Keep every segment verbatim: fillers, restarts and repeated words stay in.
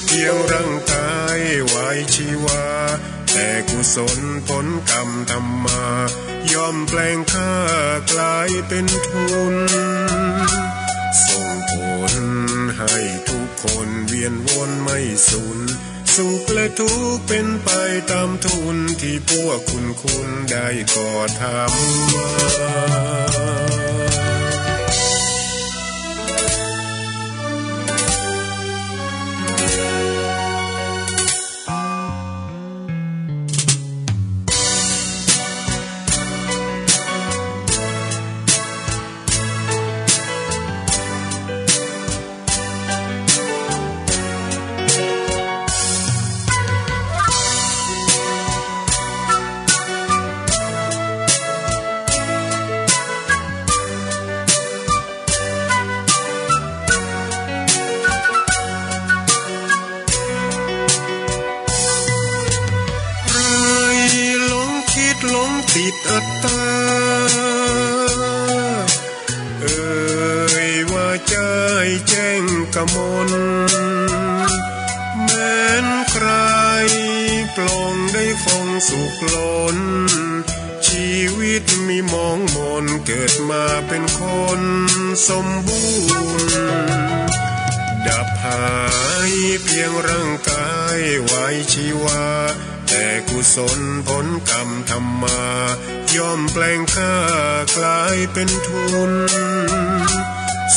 เพียงร่างกายไว้ชีวา แต่กุศลผลกรรมทำมา ย่อมแปลงค่ากลายเป็นทุน ส่งผลให้ทุกคนเวียนวนไม่สูญ สุขและทุกข์เป็นไปตามทุนที่พวกคุณคุณได้ก่อทำมา ใครหลงคิดหลงติดอัตตา เอ่ยว่าใจ้แจ้งกมล แม้นใครปลงได้คงสุขล้น ชีวิตมีหมองหมน เกิดมาเป็นคนสมบูรณ์ ดับหายเพียงร่างกายไว้ชีวา แต่กุศลผลกรรมทำมา ย่อมแปลงค่ากลายเป็นทุน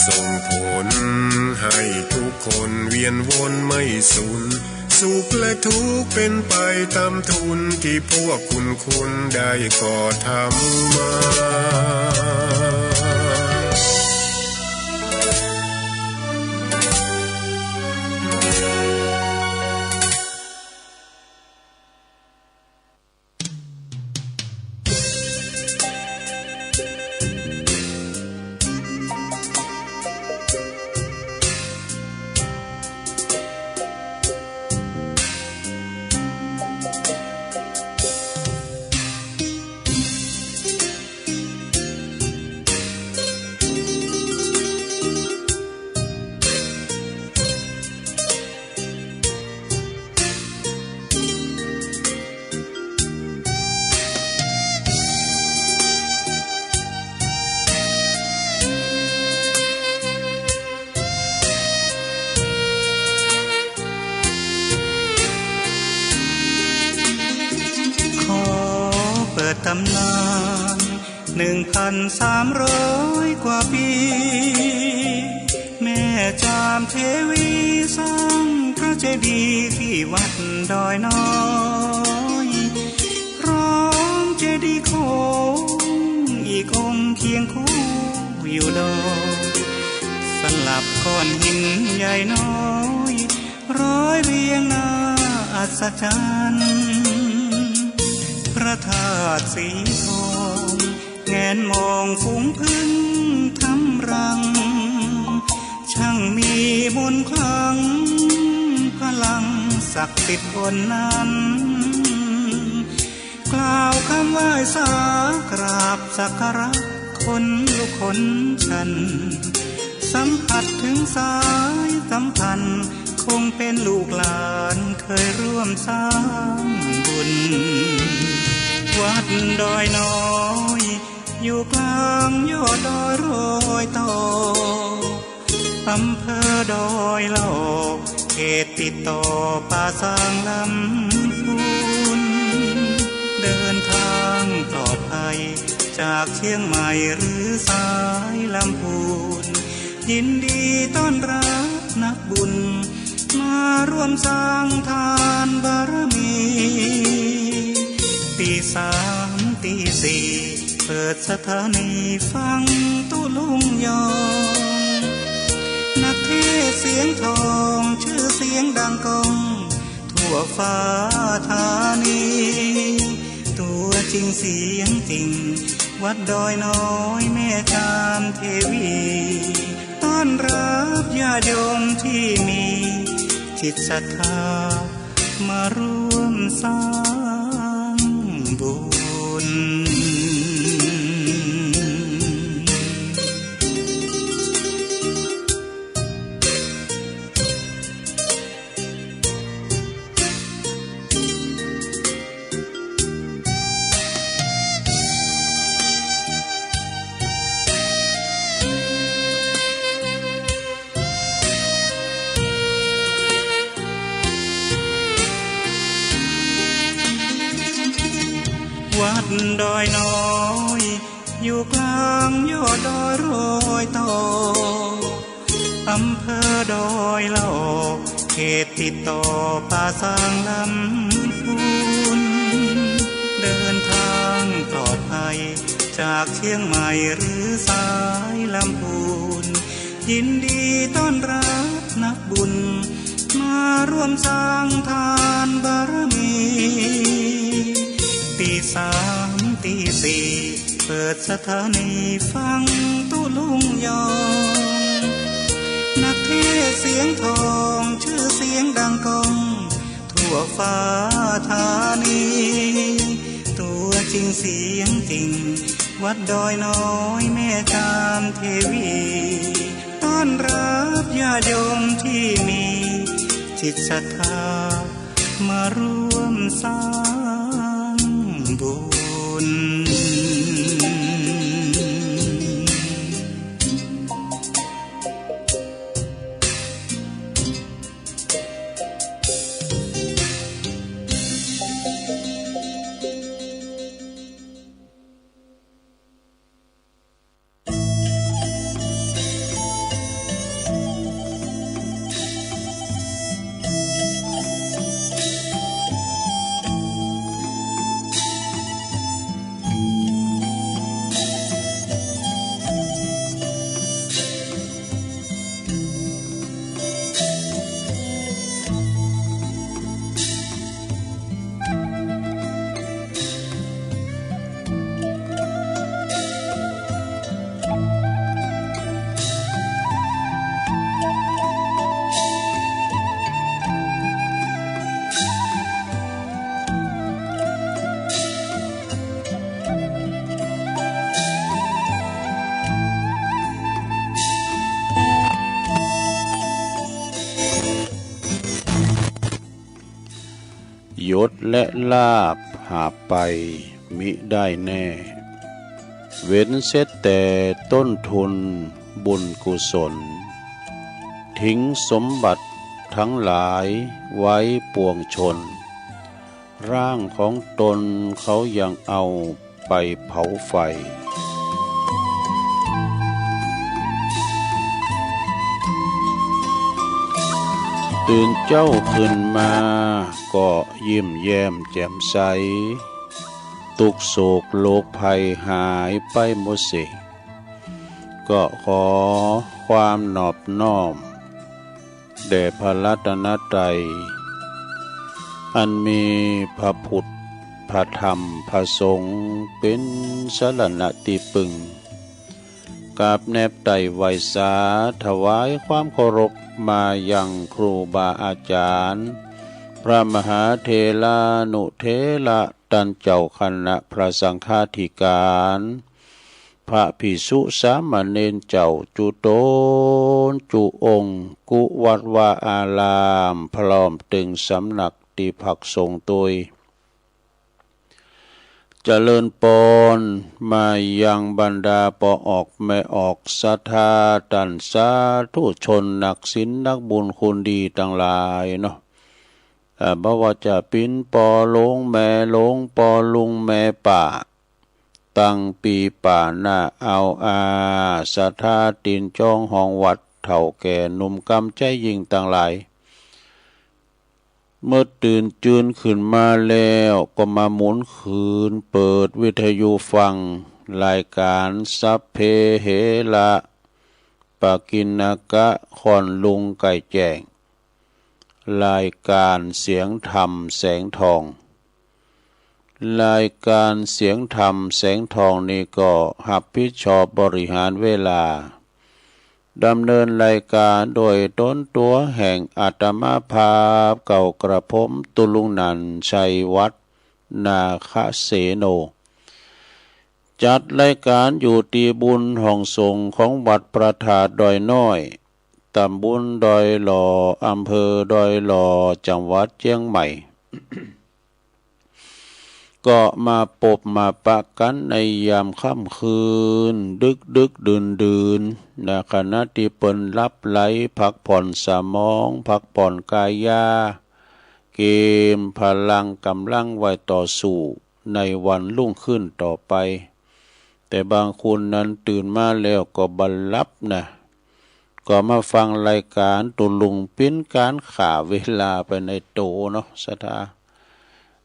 ส่งผลให้ทุกคนเวียนวนไม่สูญ สุขและทุกข์เป็นไปตามทุนที่พวกคุณคุณได้ก่อทำมา ขอเปิดต๋ำนาน หนึ่งพันสามร้อยกว่าปี๋ แม่จามเทวีสร้างพระเจดีย์ตี้วัดดอยน้อย พร้อมเจดีย์โขงอีกองค์เคียงคู่อยู่ดอก สลับก้อนหินใหญ่น้อย ร้อยเรียงน่าอัศจรรย์ พระธาตุสีทอง แงนมองฝูงผึ้งทำรัง ช่างมีมนต์ขลัง พลังศักดิ์สิทธิ์บนนั้น กล่าวคำไหว้สากราบสักการะ ขนลุกขนชัน สัมผัสถึงสายสัมพันธ์ คงเป็นลูกหลานเคยร่วมสร้างบุญ วัดดอยน้อย อยู่กลางยอดดอยรอยต่อ อำเภอดอยหลอก เขตติดต่อป่าซางลำพูน เดินทางปลอดภัยจากเชียงใหม่หรือสายลำพูน ยินดีต้อนรับนักบุญ มาร่วมสร้างทานบารมี ปี๋สาม ปี๋สี่ เปิดสถานีฟังตุ๊ลุงยอง นักเทศน์เสียงทอง ชื่อเสียงดังก้องทั่วฟ้าธานี ตัวจริงเสียงจริง วัดดอยน้อยแม่จามเทวี ต้อนรับญาติโยมที่มีจิตศรัทธา มาร่วมสร้างบุญ วัดดอยน้อย อยู่กลางยอดดอยรอยต่อ อำเภอดอยหล่อ เขตติดต่อป่าซางลำพูน เดินทางปลอดภัย จากเชียงใหม่หรือสายลำพูน ยินดีต้อนรับนักบุญ มาร่วมสร้างทานบารมี ตีสามตีสี่ เปิดสถานีฟังตุ๊ลุงยอง นักเทศน์เสียงทอง ชื่อเสียงดังก้อง ทั่วฟ้าธานี ตัวจริงเสียงจริง วัดดอยน้อยแม่จามเทวี ต้อนรับญาติโยมที่มีจิตศรัทธา มาร่วมสร้างบุญ ยศและลาภหาบไปมิได้แน่ เว้นเสียแต่ต้นทุนบุญกุศล ทิ้งสมบัติทั้งหลายไว้ปวงชน ร่างของตนเขายังเอาไปเผาไฟ ตื่นเจ๊าขึ้นมาก็ยิ้มแย้มแจ่มใส ตุ๊กข์โศกโรคภัยหายไปหมดสิ้น ก็ขอความนอบน้อม แด่พระรัตนตรัย อันมีพระพุทธ พระธรรม พระสงฆ์ เป๋นสรณะตี้ปึ้ง กราบแนบไต่ไหว้สา ถวายความเคารพมายังครูบาอาจารย์ พระมหาเถรานุเถระ ต้านเจ้าคณะพระสังฆาธิการ พระภิกษุสามเณรเจ้าจุ๊ต๋นจุ๊องค์ กู้วัดวาอาราม พร้อมเถิงสำนักตี้พักสงฆ์ตวย เจริญปอนมายังบรรดาป้อออกแม่ออกศรัทธา ต้านสาธุชนนักศีลนักบุญคุณดีตังหลายเนาะ เอ่อ บ่ว่าจะเป๋นป้อหลวงแม่หลวง ป้อลุงแม่ป้า ตังปี้ป้าน้าอาวอา ศรัทธาตี๋นจ๊องห้องวัด เฒ่าแก่หนุ่มกำใจ๊ยิ่งตังหลาย เมื่อตื่นจืนขึ้นมาแล้วก็มาหมุนคืนเปิดวิทยุฟังรายการสัพเพเหระ ปกิณณกะ ค่อนลุงใก้แจ้ง รายการเสียงธรรมแสงทอง รายการเสียงธรรมแสงทองนี้ก็ฮับผิดชอบบริหารเวลา ดำเนินรายการโดยต๋นตั๋วแห่งอาตมาภาพ เก้ากระผมตุ๊ลุงนันท์ ชัยวัฒน์ นาคเสโน จัดรายการอยู่ตี้บุญห้องสงฆ์ของวัดพระธาตุดอยน้อย ตำบลดอยหล่อ อำเภอดอยหล่อ จังหวัดเจียงใหม่ ก็มาปบมาปะกั๋นในยามค่ำคืน ดึกๆ ดื่นๆ ในขณะตี้เปิ้นหลับไหลพักผ่อนสมอง พักผ่อนกายา เกียมพลังก๋ำลังไว้ต่อสู้ ในวันรุ่งขึ้นต่อไป แต่บางคนนั้นตื่นมาแล้วก็บ่หลับนะ ก็มาฟังรายก๋านตุ๊ลุง เป๋นก๋านฆ่าเวลาไปในตั๋วเนาะ ศรัทธา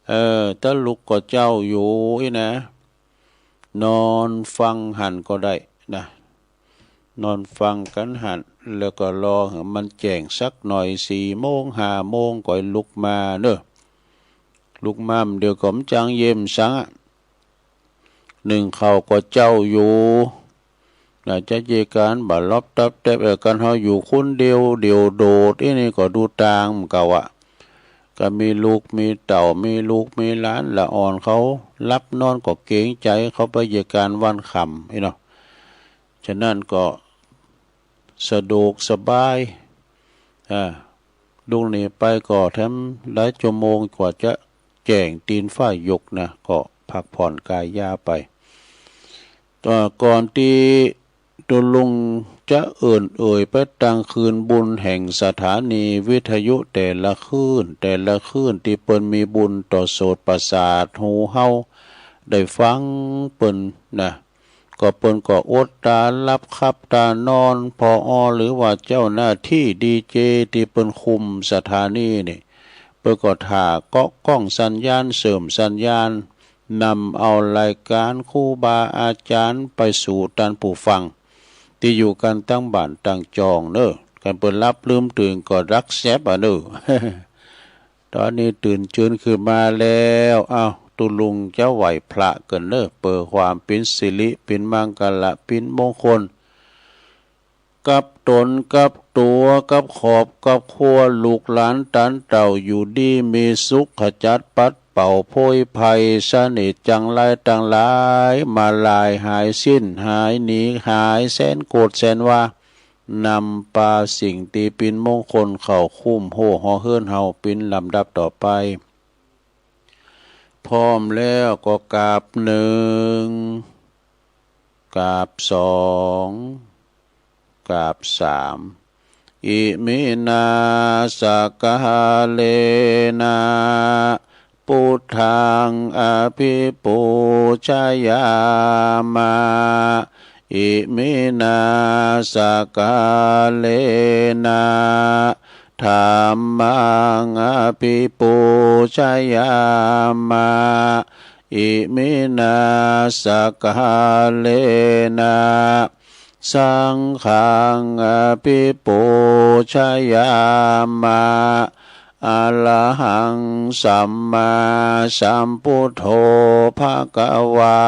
เออ ถ้าลุกก็เจ๊าอยู่อี้นะ นอนฟังหั้นก็ได้นะ นอนฟังกั๋นหั้น แล้วก็รอหื้อมันแจ้งสักหน่อย สี่โมง ห้าโมง ก็ลุกมาเนาะ ลุกมาเดี๋ยวก็บ่จักเยียะสังอะ นึ่งข้าวก็เจ๊าอยู่ น่าจะเยียะก๋านบ่หลับตับแตบ เออ คันเฮาอยู่คนเดียว เดี่ยวโดดอี้นี่ก็ดูตางมันก็ว่า ก็มีลูกมีเต้า มีลูกมีหลานละอ่อน เขาหลับนอนก็เกรงใจ๋ เขาไปเยียะก๋านวันค่ำอี้เนาะ ฉะนั้นก็สะดวกสบาย อ่า ลุกนี้ไปก็แถมหลายชั่วโมงกว่าจะแจ้ง ตี๋นฟ้ายกนะ ก็พักผ่อนกายาไป ก็ก่อนตี้ตุ๊ลุงจะเอิ้นเอ่ยไปตังคืนบุญแห่งสถานีวิทยุแต่ละคืน แต่ละคืนตี้เปิ้นมีบุญต่อโสตประสาทหูเฮาได้ฟังเปิ้นนะ ก็เปิ้นก็อดต๋าหลับขับต๋านอน ผอ หรือว่าเจ้าหน้าตี้ดีเจตี้เปิ้นคุมสถานีนี่ เปิ้นก็ถ่าเกาะก้องสัญญาณ เสริมสัญญาณ นำเอารายก๋านครูบาอาจ๋ารย์ไปสู่ต้านผู้ฟัง ตี้อยู่กั๋นตังบ้านตังจ่องเนาะ คันเปิ้นหลับลืมตื่นก็ดักแซ็บอะเนาะ ต๋อนนี้ตื่นจืนขึ้นมาแล้ว เอ้า ตุ๊ลุงจะไหว้พระกั๋นเนาะ เปื้อความเป๋นสิริ เป๋นมังคละ เป๋นมงคล กับต๋น กับตั๋ว กับครอบ กับครัว ลูกหลานต๋านเต้า อยู่ดีมีสุข ขจัดปัดเป่าโพยภัย เสน่ห์จังไรตังหลาย มาลายหายสิ้น หายหนี หายแสนโกรธแสนวา นำปาสิ่งตี้เป๋นมงคลเข้าคุ้มโฮ่หอเฮือนเฮาเป๋นลำดับต่อไป พร้อมแล้วก็กราบหนึ่ง กราบสอง กราบสาม อิมินา สักกาเลนะ ปุทธัง อภิปูชยามะ อิมินา สักกาเลนะ ธัมมัง อภิปูชยามะ อิมินา สักกาเลนะ สังฆัง อภิปูชยามะ อะระหัง สัมมาสัมพุทโธ ภะคะวา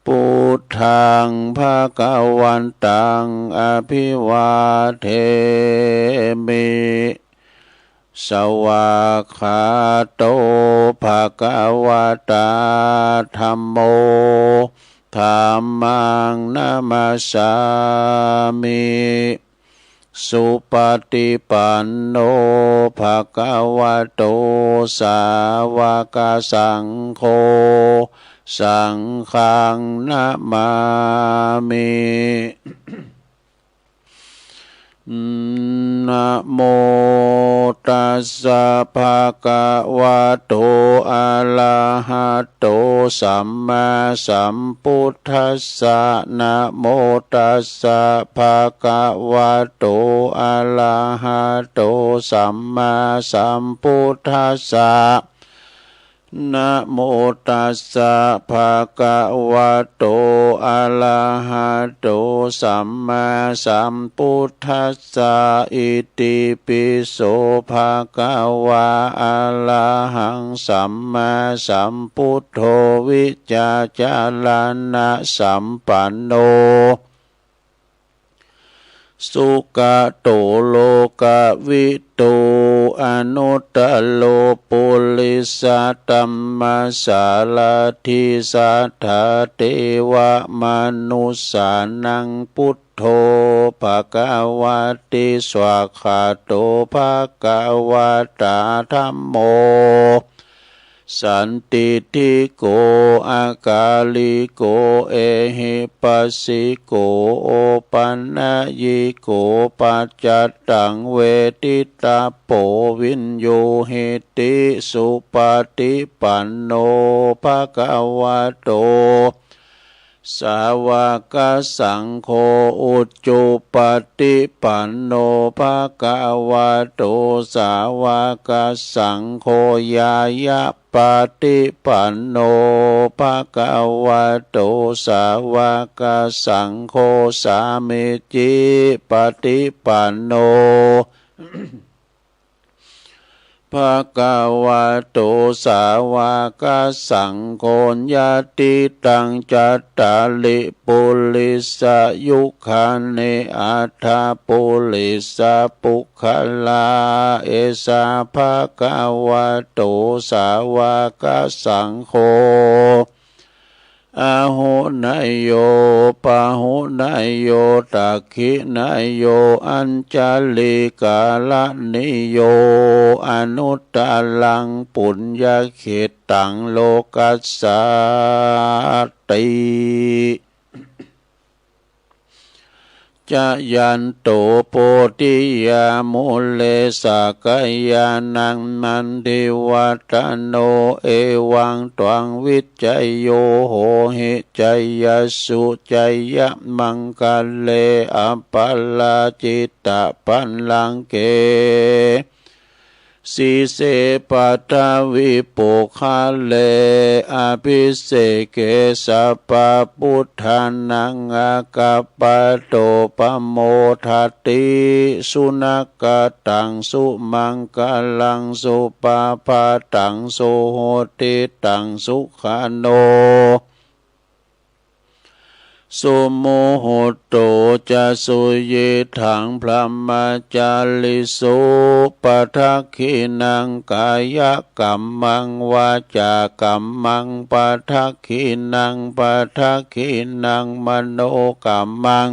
พุทธัง ภะคะวันตัง อภิวาเทมิ สวากขาโต ภะคะวะตา ธัมโม ธัมมัง นะมัสสามิ สุปะฏิปันโน ภะคะวะโต สาวะกะสังโฆ สังฆัง นะมามิ นะโม ตัสสะ ภะคะวะโต อะระหะโต สัมมาสัมพุทธัสสะ นะโม ตัสสะ ภะคะวะโต อะระหะโต สัมมาสัมพุทธัสสะ นะโม ตัสสะ ภะคะวะโต อะระหะโต สัมมาสัมพุทธัสสะ อิติปิโส ภะคะวา อะระหัง สัมมาสัมพุทโธ วิชชาจารณะสัมปันโน สุกะโต โลกะวิทู อนุตตโร ปุริสะธัมมสารถี สัทธาเตวะมนุสสานัง พุทโธ ภะคะวะติ สวากขาโต ภะคะวะตา ธัมโม สันทิฏฐิโก อากาลิโก เอหิปัสสิโก โอปันนยิโก ปัจจัตตังเวทิตาปโป วิญญูหิติ สุปฏิปันโน ภะคะวะโต สาวกสังโฆ อุจุปปฏิปันโน ภะคะวะโต สาวกสังโฆ ญาณปฏิปันโน ภะคะวะโต สาวกสังโฆ สามีจิปฏิปันโน ภะคะวะโต สาวกสังโฆ ญาติตัง จัตตาริ ปุริสายุคานิ อัฏฐะปุริสาปุคคลา เอสา ภะคะวะโต สาวกสังโฆ อาหุเนยโย ปาหุเนยโย ตักขิเนยโย อัญชลีกรณีโย อนุตตรังปุญญเขตตัง โลกัสสาติ จายันโต โพธิยามูเล สักกายานัง นันทิวัฒโน เอวังตวัง วิจโย โหหิ จยสสุ จยมังคะเล อัปปะราจิตะ ปัลลังเก สีเส ปัทวิปุคคเล อภิเสเก สัพพะปุทธานัง อากัปปะโต ปะโมทะติ สุนักขะตัง สุมังคะลัง สุปะพะตัง สุหุติตัง สุขะโน สุมุหุตโต จะ สุยิตถัง พรหมจาริสุ ปะทักขิณัง กายกัมมัง วาจากัมมัง ปะทักขิณัง ปะทักขิณัง มโนกัมมัง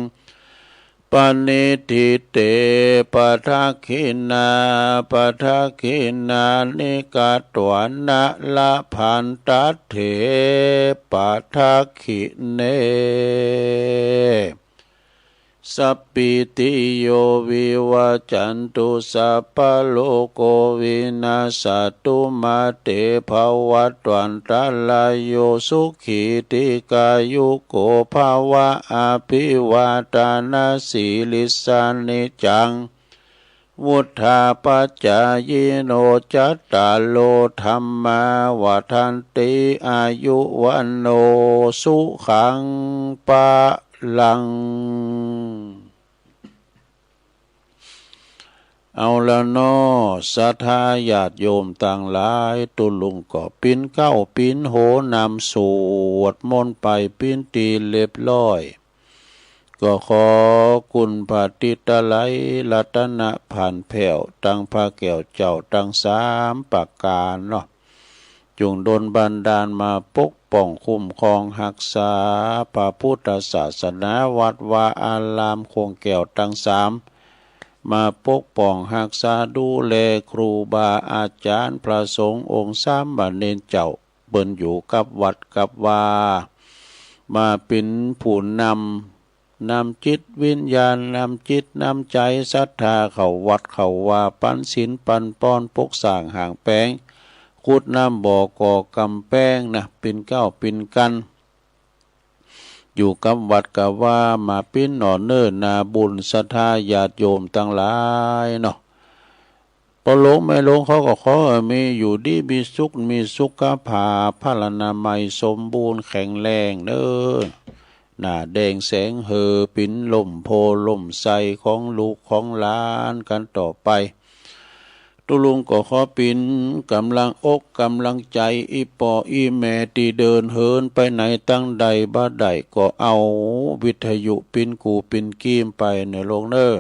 ปะณิฏฐิเต ปะทักขิณา ปะทักขิณานิ กัตวานะ ละพันตัตเถ ปะทักขิเณ สัพพีติโย วิวัจจันตุ สัพพะโรโค วินัสสะตุ มา เต ภะวัตวันตะราโย สุขี ทีฆายุโก ภะวะ อภิวาทานะสีลิสสะ นิจจัง วุฑฒาปะจายิโน จัตตาโร ธัมมา วัฑฒันติ อายุ วัณโณ สุขัง พะลัง เอาละเนาะ ศรัทธาญาติโยมตังหลาย ตุ๊ลุงก็ปิ๊นเก๊าปิ๊นโหนำสวดมนต์ไปเป๋นตี้เรียบร้อย ก็ขอคุณพระตรีไตรรัตนพันแผ้ว ตังพระแก้วเจ้าตังสามประก๋านเนาะ จุ่งดลบันดาลมาปกป้องคุ้มครองฮักษา พระพุทธศาสนา วัดวาอาราม โค้งแก้วตังสาม มาปกป้องฮักษาดูแลครูบาอาจ๋ารย์ พระสงฆ์องค์สามเณรเจ้า เปิ้นอยู่กับวัดกับวา มาเป๋นผู้นำ นำจิตวิญญาณ นำจิตนำใจ๋ศรัทธาเข้าวัดเข้าวา ปันศีลปันปอน ปกสร้างห้างแป๋ง ขุดน้ำบ่อก่อกำแปงนะ ปิ๊นเก๊าปิ๊นกั๋น อยู่กับวัดกับวา มาปิ๊นหน่อเน่อนาบุญ ศรัทธาญาติโยมตังหลายเนาะ ป้อหลวงแม่หลวงเขาก็ขอหื้อมีอยู่ดีมีสุข มีสุขภาพพลานามัยสมบูรณ์แข็งแรงเน่อ หน้าแดงแสงเหือ เป๋นล่มโพธิ์ล่มไทรของลูกของหลานกั๋นต่อไป ตุ๊ลุงก็ขอเป๋นก๋ำลังอกก๋ำลังใจ๋ อี่ป้ออี่แม่ตี้เดินเหินไปไหนตางใดบ่ได้ก็เอาวิทยุเป๋นกู้เป๋นกีมไปเน่อลูกเน่อ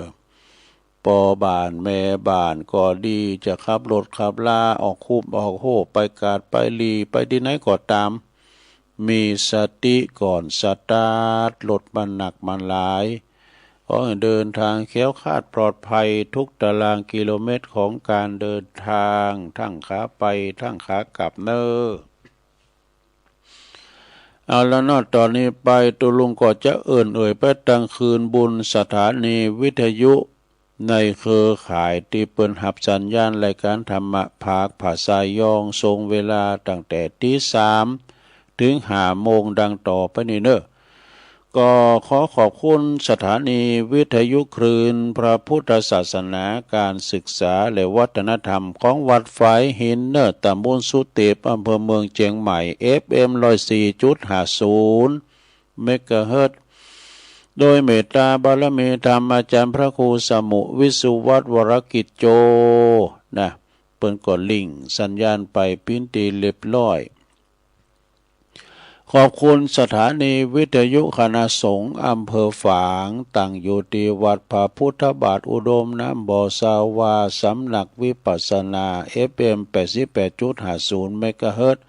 ป้อบ้านแม่บ้านก็ดี จะขับรถขับลาออกคูบออกโฮไปกาดไปหลีไปตี้ไหนก็ต๋าม มีสติก่อนสตาร์ทรถ บ่หนักบ่หลาย ขอหื้อเดินตางแคล้วคลาดปลอดภัยกู้ตารางกิโลเมตรของก๋านเดินตาง ตึงขาไป ตึงขากลับเน่อ เอาละเนาะ ต่อนี้ไปตุ๊ลุงก็จะเอิ้นเอ่ยไปตังคืนบุญสถานีวิทยุในเครือข่ายตี้เปิ้นฮับสัญญาณรายก๋านธรรมะภาคภาษายอง ส่งเวลาตั้งแต่ตีสาม เถิงห้าโมงดังต่อไปนี้เน่อ ก็ขอขอบคุณสถานีวิทยุคลื่นพระพุทธศาสนา ก๋านศึกษาและวัฒนธรรมของวัดฝายหินเน่อ ตำบลสุเตป อำเภอเมืองเจียงใหม่ เอฟเอ็ม ร้อยสี่จุดห้าศูนย์ เมกะเฮิรตซ์ โดยเมตตาบารมีธรรมอาจารย์พระครูสมุห์ วิสุวัฒน์ วรกิจโจ นะ เปิ้นก็ลิงก์สัญญาณไปเป๋นตี้เรียบร้อย ขอบคุณสถานีวิทยุคณะสงฆ์อำเภอฝาง ตั้งอยู่ตี้วัดพระพุทธบาทอุดมน้ำบ่อสาวา สำนักวิปัสสนา เอฟเอ็ม แปดสิบแปดจุดห้าศูนย์ เมกะเฮิรตซ์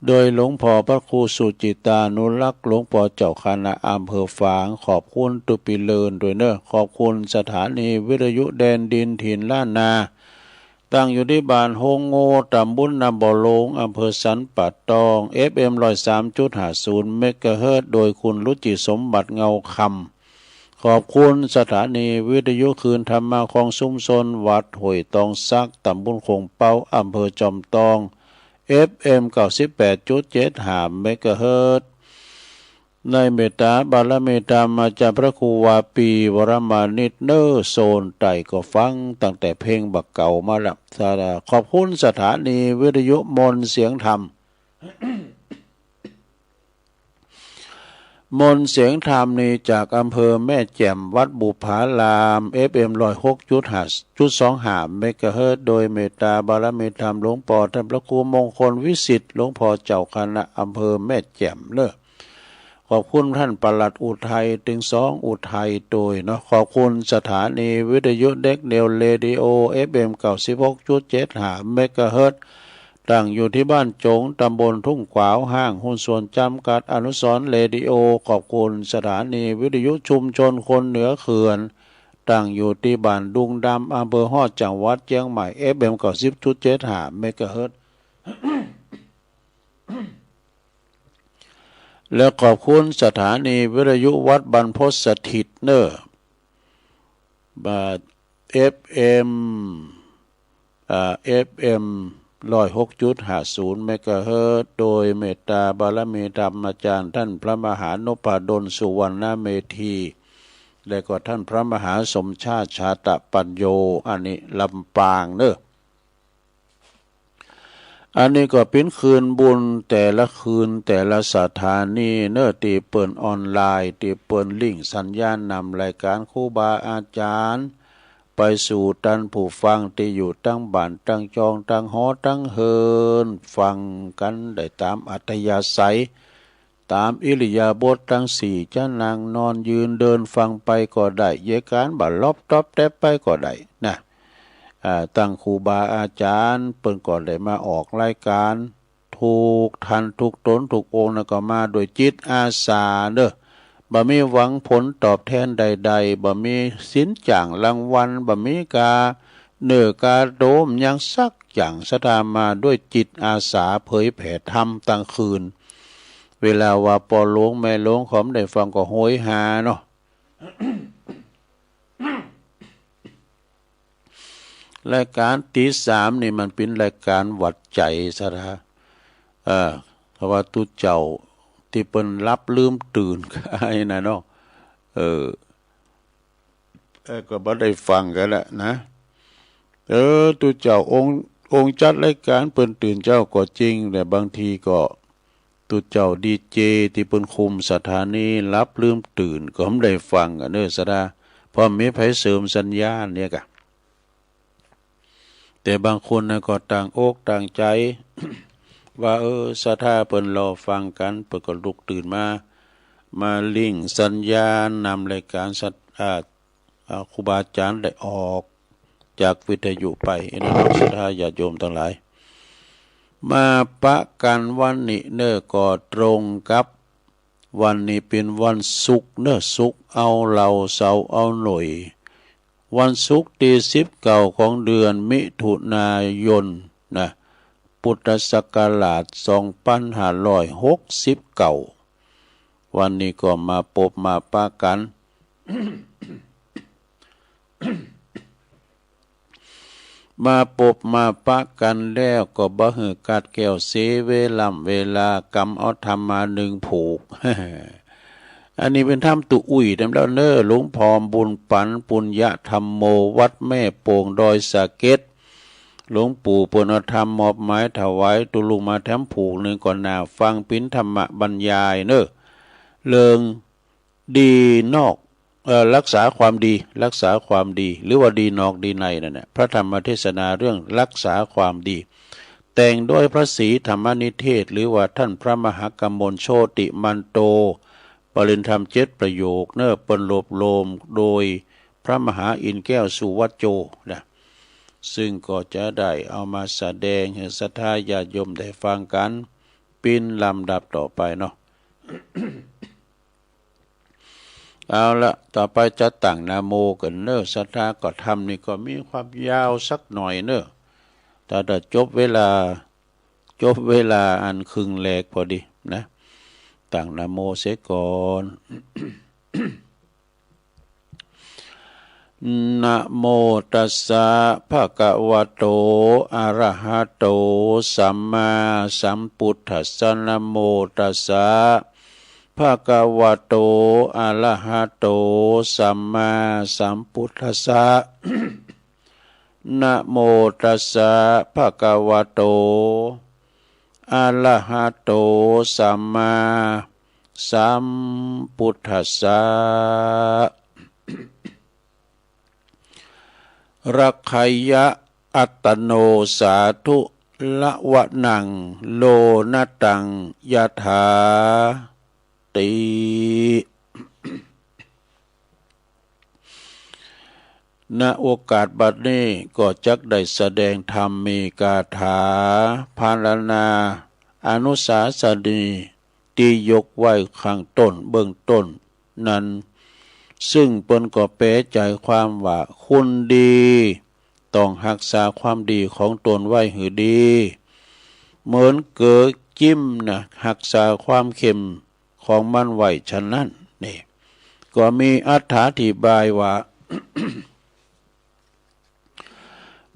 โดยหลวงพ่อพระครูสุจิตตานุรักษ์ หลวงป้อเจ้าคณะอำเภอฝาง ขอบคุณตุ๊ปี้เลินด้วยเน่อ ขอบคุณสถานีวิทยุแดนดินถิ่นล้านนา ตั้งอยู่ตี้บ้านโฮงโง่ ตำบลน้ำบ่อหลวง อำเภอสันป่าตอง เอฟเอ็ม ร้อยสามจุดห้าศูนย์ เมกะเฮิรตซ์ โดยคุณรุจิสมบัติ เงาคำ ขอบคุณสถานีวิทยุคลื่นธรรมะของชุมชนวัดห้วยตองสัก ตำบลโข่งเป๊า อำเภอจอมตอง เอฟเอ็ม เก้าสิบแปดจุดเจ็ดห้า เมกะเฮิรตซ์ ในเมตตาบารมีธรรมอาจารย์พระครูวาปี วรมานิต เน่อ โซนใต้ก็ฟังตั้งแต่เพลงบ่าเก่ามาละ ขอบคุณสถานีวิทยุมนต์เสียงธรรม มนต์เสียงธรรมนี่จากอำเภอแม่แจ่ม วัดบุปผาราม เอฟเอ็ม ร้อยหกจุดห้า จุดสองห้า เมกะเฮิรตซ์ โดยเมตตาบารมีธรรมหลวงป้อท่านพระครูมงคลวิสิทธิ์ หลวงป้อเจ้าคณะอำเภอแม่แจ่มเน่อ ขอบคุณท่านปลัดอุทัย ตึงสองอุทัยโตยเนาะ ขอบคุณสถานีวิทยุเด็กเดี่ยวเรดิโอ เอฟเอ็ม เก้าสิบหกจุดเจ็ดห้า เมกะเฮิรตซ์ ตั้งอยู่ตี้บ้านโจ๋ง ตำบลทุ่งขวาว ห้างหุ้นส่วนจำกัดอนุสรณ์เรดิโอ ขอบคุณสถานีวิทยุชุมชนคนเหนือเขื่อน ตั้งอยู่ตี้บ้านดุงดำ อำเภอฮอด จังหวัดเจียงใหม่ เอฟเอ็ม เก้าสิบจุดเจ็ดห้า เมกะเฮิรตซ์ และขอบคุณสถานีวิทยุวัดบรรพตสถิตเน่อ บาท เอฟเอ็ม อ่า เอฟเอ็ม ร้อยหกจุดห้าศูนย์ เมกะเฮิรตซ์ โดยเมตตาบารมีธรรมอาจารย์ท่านพระมหานพดล สุวรรณเมธี และก็ท่านพระมหาสมชาติ ชาตปัญโญ อันนี้ลำปางเน่อ อันนี้ก็เป๋นคืนบุญแต่ละคืนแต่ละสถานีเน่อ ตี้เปิ้นออนไลน์ ตี้เปิ้นลิงก์สัญญาณนำรายก๋านครูบาอาจ๋ารย์ ไปสู่ต้านผู้ฟังตี้อยู่ตังบ้านตังจองตังหอตังเฮือน ฟังกั๋นได้ต๋ามอัธยาศัย ต๋ามอิริยาบถตังสี่ จะนั่งนอนยืนเดินฟังไปก็ได้ เยียะก๋านบ่าล็อบต๊อบแต๊บไปก็ได้นะ อ่า ตังครูบาอาจ๋ารย์เปิ้นก็ได้มาออกรายก๋าน กู้ต้านกู้ต๋นกู้องค์นั้นก็มาด้วยจิตอาสาเน่อ บ่มีหวังผลตอบแทนใดๆ บ่มีสินจ้างรางวัล บ่มีก๋าเน่อกาโตมหยังสักอย่าง ศรัทธามาด้วยจิตอาสาเผยแผ่ธรรมตังคืน เวลาว่าป้อหลวงแม่หลวงเขาบ่ได้ฟังก็โหยหาเนาะ รายก๋านตี้สามนี่มันเป๋นรายก๋านหวัดใจ๋ ศรัทธา เออ เพราะว่าตุ๊เจ้าตี้เปิ้นหลับลืมตื่น ไอ้นั่นเนาะ เออ เออ ก็บ่ได้ฟังกั๋นละนะ เออ ตุ๊เจ้าองค์ องค์จัดรายก๋านเปิ้นตื่นเจ๊าก็จริง แต่บางทีก็ ตุ๊เจ้าดีเจตี้เปิ้นคุมสถานีหลับลืมตื่น ก็บ่ได้ฟังกั๋นเน่อ ศรัทธา เพราะบ่มีใผเสริมสัญญาณเนี่ยกะ แต่บางคนนะก็ตั้งอกตั้งใจ๋ ว่า เออ ศรัทธาเปิ้นรอฟังกั๋น เปิ้นก็ลุกตื่นมา มาลิงก์สัญญาณนำรายก๋านศรัท อ่า อ่า ครูบาอาจ๋ารย์ได้ออกจากวิทยุไป อันนี้เนาะ ศรัทธาญาติโยมตังหลาย มาปะกั๋นวันนี้เน่อ ก็ตรงกับ วันนี้เป๋นวันศุกร์เนาะ ศุกร์เอาเหล่า เสาร์เอาหน่วย วันศุกร์ตี้สิบเก้าของเดือนมิถุนายนนะ พุทธศักราชสองปันห้าร้อยหกสิบเก้า วันนี้ก็มาปบมาปะกั๋น มาปบมาปะกั๋นแล้วก็บ่หื้อกัดแก้วเสียเวล่ำเวลา กำเอาธรรมมานึ่งผูก อันนี้เป๋นธรรมตุ๊อุ้ยแถมแล้วเนาะ หลวงพ่อบุญปั๋น ปุญญธัมโม วัดแม่โป่ง ดอยสะเก็ด หลวงปู่เปิ้นเอาธรรมมอบหมายถวายตุ๊ลุงมาแถมผูกนึ่ง ก็น่าฟังเป๋นธรรมบรรยายเนาะ เรื่อง ดีนอก เอ่อ รักษาความดี รักษาความดี หรือว่าดีนอกดีในนั่นแหละ พระธรรมเทศนาเรื่องรักษาความดี แต่งโดยพระศรีธรรมนิเทศ หรือว่าท่านพระมหากมลโชติมันโต ปริญญาธรรมเจ็ดประโยคเนาะ เปิ้นรวบรวมโดยพระมหาอินทร์แก้วสุวัจโจนะ ซึ่งก็จะได้เอามาแสดงหื้อศรัทธาญาติโยมได้ฟังกั๋นเป๋นลำดับต่อไปเนาะ เอาละ ต่อไปจะตั้งนะโมกั๋นเนาะ ศรัทธาก็ธรรมนี่ก็มีความยาวสักหน่อยเนาะ แต่ถ้าจบเวลา จบเวลาอันครึ่งแรกพอดีนะ ตั้งนะโมเสียก่อน นะโมตัสสะ ภะคะวะโต อะระหะโต สัมมาสัมพุทธัสสะ นะโมตัสสะ ภะคะวะโต อะระหะโต สัมมาสัมพุทธัสสะ นะโมตัสสะ ภะคะวะโต อะระหะโต สัมมาสัมพุทธัสสะ รักขยะอัตตโน สาธุ ละวะนัง โลนะตัง ยะถา ติ ณ โอกาสบัดนี้ก็จักได้แสดงธรรมมีคาถาพรรณนาอนุสาสนี ตี้ยกไว้ข้างต้นเบื้องต้นนั้น ซึ่งเปิ้นก็แปลใจ๋ความว่า คนดีต้องฮักษาความดีของตนไว้หื้อดี เหมือนเกลือจิ้มนะ ฮักษาความเค็มของมันไว้ฉะนั้น นี่ ก็มีอรรถาธิบายว่า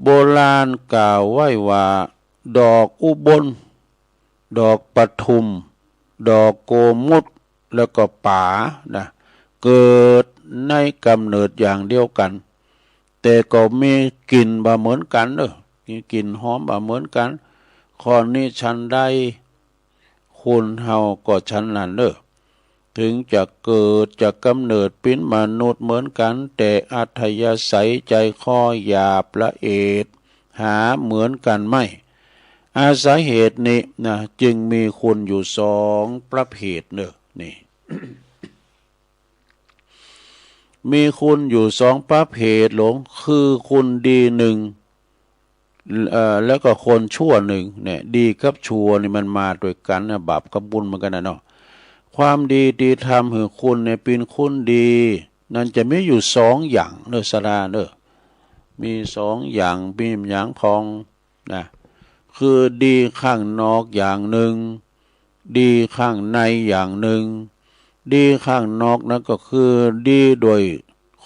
โบราณกล่าวไว้ว่า ดอกอุบล ดอกปทุม ดอกโกมุต แล้วก็ป๋านะ เกิดในก๋ำเนิดอย่างเดียวกั๋น แต่ก็มีกลิ่นบ่เหมือนกั๋นเนาะ มีกลิ่นหอมบ่เหมือนกั๋น ข้อนี้ฉันใด คนเฮาก็ฉันนั้นเนาะ ถึงจะเกิดจากก๋ำเนิดเป๋นมนุษย์เหมือนกั๋น แต่อัธยาศัยใจ๋คอหยาบละเอียด หาเหมือนกั๋นไม่ อาศัยเหตุนี้นะ จึงมีคนอยู่สองประเภทเนาะ นี่ มีคนอยู่สองประเภทหลวง คือคนดีนึ่ง เอ่อ แล้วก็คนชั่วนึ่ง เนี่ย ดีกับชั่วนี่มันมาตวยกั๋นนะ บาปกับบุญเหมือนกั๋นนะเนาะ ความดีตี้ทำหื้อคนเนี่ยเป๋นคนดี นั้นจะมีอยู่สองอย่างเนาะ ศรัทธาเนาะ มีสองอย่าง มีหยังพ่องนะ คือดีข้างนอกอย่างนึ่ง ดีข้างในอย่างนึ่ง ดีข้างนอกนั้นก็คือดีโดย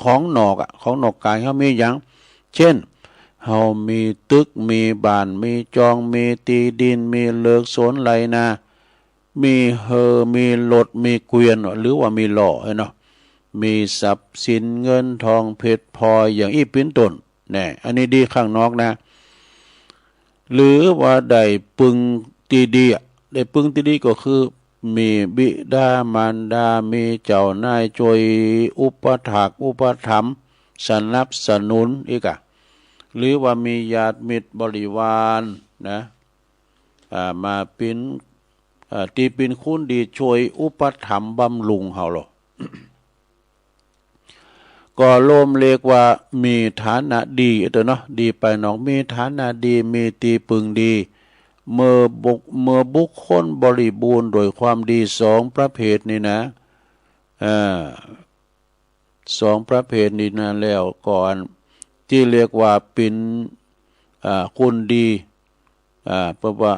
ของนอกอะ ของนอกก๋ายเฮามีหยัง เช่น เฮามีตึก มีบ้าน มีจอง มีตี้ดิน มีเลิกสวนไฮ่นา มีเฮือ มีรถ มีเกวียน หรือว่ามีหล่อเนาะ มีทรัพย์สินเงินทองเพชรพลอยอย่างอี้เป๋นต้น แน่ อันนี้ดีข้างนอกนะ หรือว่าได้ปึงตี้ดีอะ ได้ปึงตี้ดีก็คือ มีบิดามารดา มีเจ้านายจ้วยอุปถากอุปถัมภ์ สนับสนุนอีกอะ หรือว่ามีญาติมิตรบริวารนะ อ่า มาเป๋น อ่า ตี้เป๋นคนดีจ้วยอุปถัมภ์บำรุงเฮาลอ ก็รวมเรียกว่ามีฐานะดีเต๊อะเนาะ ดีภายนอก มีฐานะดี มีตี้ปึงดี เมื่อบุค เมื่อบุคคลบริบูรณ์โดยความดีสองประเภทนี้นะ อ่า สองประเภทนี้นะ แล้วก็อันตี้เรียกว่าเป๋น อ่า คนดี อ่า เพราะว่า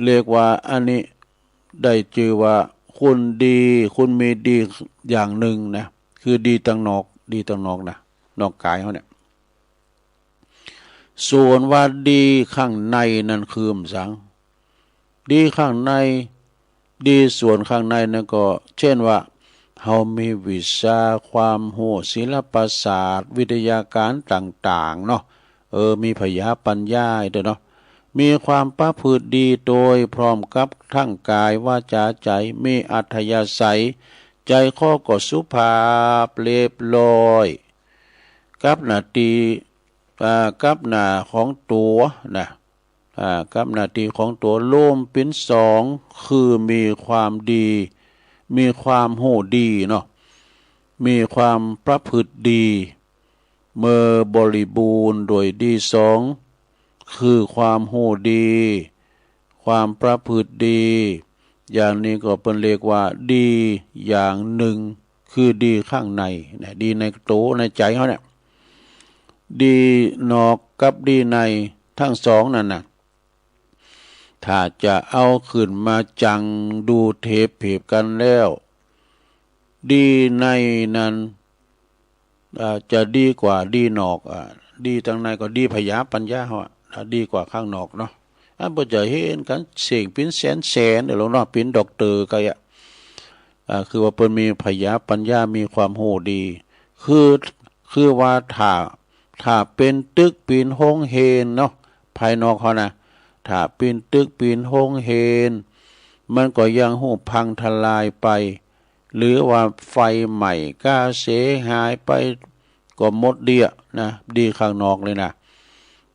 เรียกว่าอันนี้ได้จื้อว่าคนดี คนมีดีอย่างนึ่งนะ คือดีตางนอก ดีตางนอกนะ นอกก๋ายเฮาเนี่ย ส่วนว่าดีข้างในนั้นคืออะหยัง ดีข้างใน ดีส่วนข้างในนั้นก็ เช่นว่า เฮามีวิชาความฮู้ ศิลปศาสตร์ วิทยาการต่างๆ เนาะ เออ มีผญาปัญญาตวยเนาะ มีความประพฤติดีโดยพร้อมกับทั้งก๋าย วาจา ใจ๋ มีอัธยาศัย ใจ๋คอก็สุภาพเรียบร้อย กับหน้าตี้ อ่า กับหน้าของตั๋วนะ อ่า กับหน้าตี้ของตั๋วรวมเป๋นสอง คือมีความดี มีความฮู้ดีเนาะ มีความประพฤติดี เมื่อบริบูรณ์โดยดีสอง คือความฮู้ดี ความประพฤติดี อย่างนี้ก็เปิ้นเรียกว่าดีอย่างนึ่ง คือดีข้างในนะ ดีในตั๋วในใจ๋เฮาเนี่ย ดีนอกกับดีในทั้งสองนั้นนะ ถ้าจะเอาขึ้นมาจั่งดูเทียบเทียบกั๋นแล้ว ดีในนั้น อ่า จะดีกว่าดีนอก อ่า ดีตางในก็ดีผญาปัญญาเฮาอะ อ่า ดีกว่าข้างนอกเนาะ อันเปิ้นจะหันกั๋นเส้งเป๋นแสนๆ เดี๋ยวลงเนาะ เป๋นด็อกเตอร์กั๋นอะ อ่า คือว่าเปิ้นมีผญาปัญญา มีความฮู้ดี คือ คือว่าถ้า ถ้าเป๋นตึกเป๋นโฮงเฮียนเนาะ ภายนอกเฮานะ ถ้าเป๋นตึกเป๋นโฮงเฮียน มันก็ยังฮู้พังทลายไป หรือว่าไฟไหม้ก้าเสียหายไป ก็หมดเดี้ยนะ ดีข้างนอกเลยนะ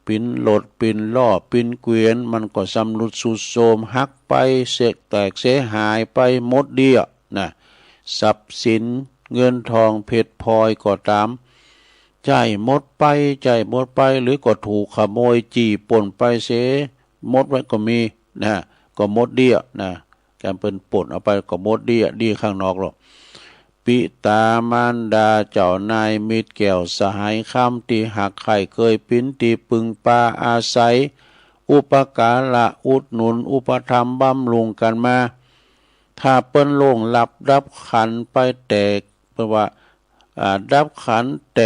เป๋นรถ เป๋นล้อ เป๋นเกวียน มันก็ชำรุดทรุดโทรม หักไป เสียแตกเสียหายไป หมดเดี้ยนะ ทรัพย์สินเงินทองเพชรพลอยก็ต๋าม ใจ๊หมดไป ใจ๊หมดไป หรือก็ถูกขโมยจี้ปล้นไปเสียหมดไปก็มีนะ ก็หมดเดี้ยนะ ก๋านเปิ้นปล้นเอาไปก็หมดเดี้ย ดีข้างนอกลอ ปิต๋ามารดา เจ้านาย มิตรแก้วสหายคำ ตี้ฮักใค่เกย เป๋นตี้ปึงปาอาศัย อุปการะอุดหนุน อุปถัมภ์บำรุงกั๋นมา ถ้าเปิ้นล่วงลับดับขันธ์ไปแตก เปิ้นว่า อ่า ดับขันธ์แต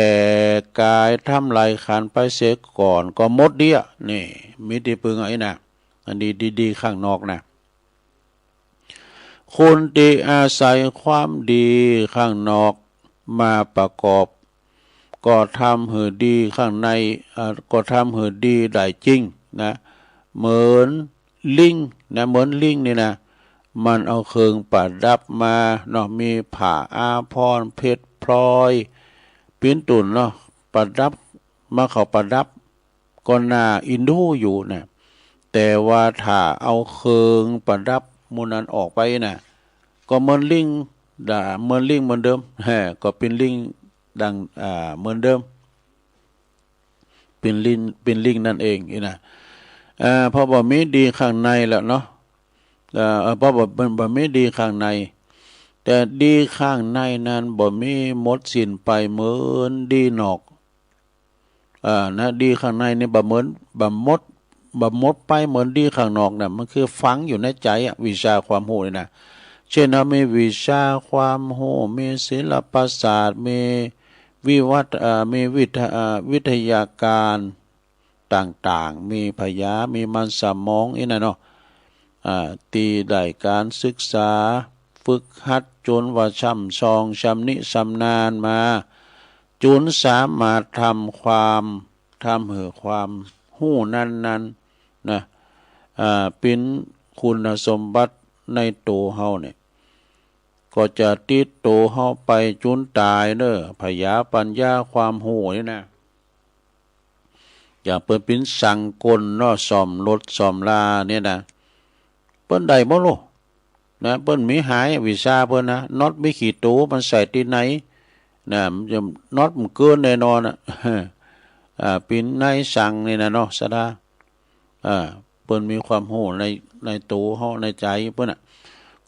กกาย ทำลายขันธ์ไปเสียก่อน ก็หมดเดี้ย นี่ มีตี้ปึงอันนี้นะ อันนี้ดีๆ ข้างนอกนะ คนตี้อาศัยความดีข้างนอกมาประกอบ ก็ทำหื้อดีข้างใน เอ่อ ก็ทำหื้อดีได้จริงนะ เหมือนลิงนะ เหมือนลิงนี่นะ มันเอาเครื่องประดับมาเนาะ มีผ้าอาภรณ์ เพชรพลอย เป๋นต้นเนาะ ประดับ มาเข้าประดับ ก็น่าเอ็นดูอยู่นะ แต่ว่าถ้าเอาเครื่องประดับหมู่นั้นออกไปนะ ก็เหมือนลิง ด่า เหมือนลิงเหมือนเดิม แฮ่ ก็เป๋นลิงดัง อ่า เหมือนเดิม เป๋นลิง เป๋นลิงนั่นเองนี่นะ เอ่อ เพราะบ่มีดีข้างในแล้วเนาะ เอ่อ เพราะบ่ บ่ บ่มีดีข้างใน แต่ดีข้างในนั้นบ่มีหมดสิ้นไปเหมือนดีนอก เอ่อ นะ ดีข้างในนี่บ่เหมือน บ่หมด บ่หมดไปเหมือนดีข้างนอกนะ มันคือฝังอยู่ในใจ๋อะ วิชาความฮู้นี่นะ เช่นเฮามีวิชาความฮู้ มีศิลปศาสตร์ มีวิวัฒน์ เอ่อ มีวิทยา เอ่อ วิทยาการต่างๆ มีผญา มีมันสมองอี้นะเนาะ อ่า ตี้ได้ก๋านศึกษาฝึกหัดจ๋นว่าช่ำชองชำนิชำนาญมา จ๋นสามารถทำความ ทำหื้อความฮู้นั้นๆ นะ อ่า เป๋นคุณสมบัติในตั๋วเฮาเนี่ย ก็จะติดตั๋วเฮาไปจ๋นต๋ายเน่อ ผญาปัญญาความฮู้นี่นะ อย่างเปิ้นเป๋นช่างกลเนาะ ซ่อมรถซ่อมราเนี่ยนะ เปิ้นได้หมดโล นะ เปิ้นมีหายวิชาเปิ้นนะ น็อตมีกี่ตั๋ว มันใส่ตี้ไหน นะ มันจะ น็อตมันเกินแน่นอนอะ อ่า เป๋นนายช่างนี่นะเนาะ ศรัทธา อ่า ปิ้นมีความฮู้ใน ในตั๋วเฮา ในใจ๋เปิ้นน่ะ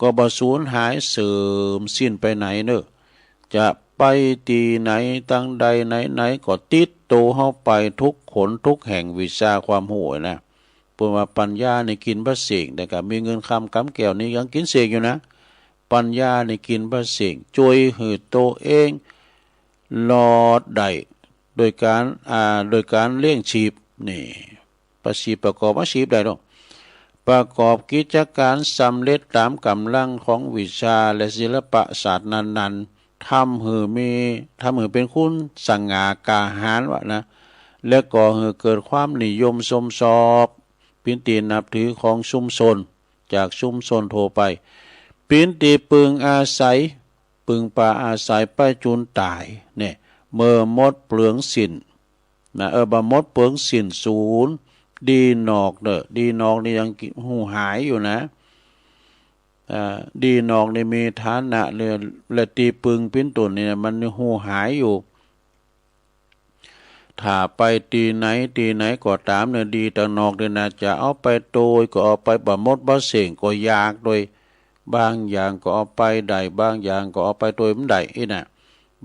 ก็บ่สูญหายเสื่อมสิ้นไปไหนเน่อ จะไปตี้ไหน ตังใดไหนๆ ก็ติดตั๋วเฮาไปทุกหนทุกแห่ง วิชาความฮู้นะ เปิ้นว่าปัญญานี่กิ๋นบ่เส้ง แต่ก็มีเงินคำกำแก้วนี่ยังกิ๋นเส้งอยู่นะ ปัญญานี่กิ๋นบ่เส้ง จ้วยหื้อตั๋วเองรอดได้ โดยก๋าน อ่า โดยก๋านเลี้ยงชีพ นี่ ประสิทธิ์ประกอบอาชีพได้เนาะ ประกอบกิจก๋านสำเร็จต๋ามก๋ำลังของวิชาและศิลปะศาสตร์นั้นๆ ทำหื้อมี ทำหื้อเป๋นคนสง่ากล้าหาญวะนะ และก่อหื้อเกิดความนิยมชมชอบ เป๋นตี้นับถือของชุมชน จากชุมชนทั่วไป เป๋นตี้ปึงอาศัย ปึงปาอาศัยไปจูนต๋าย เนี่ย เมื่อหมดเปลืองสิ้น นะ เออ บ่หมดเปลืองสิ้นสูญ ดีนอกเน่อ ดีนอกนี่ยังฮู้หายอยู่นะ อ่า ดีนอกนี่มีฐานะเน่อ และตี้ปึงเป๋นต้นนี่นะ มันฮู้หายอยู่ ถ้าไปตี้ไหนตี้ไหนก็ต๋ามเน่อ ดีตางนอกนี่นะ จะเอาไปโตยก็เอาไปบ่หมดบ่เส้ง ก็อยากโตย บางอย่างก็เอาไปได้ บางอย่างก็เอาไปโตยบ่ได้อี้นะ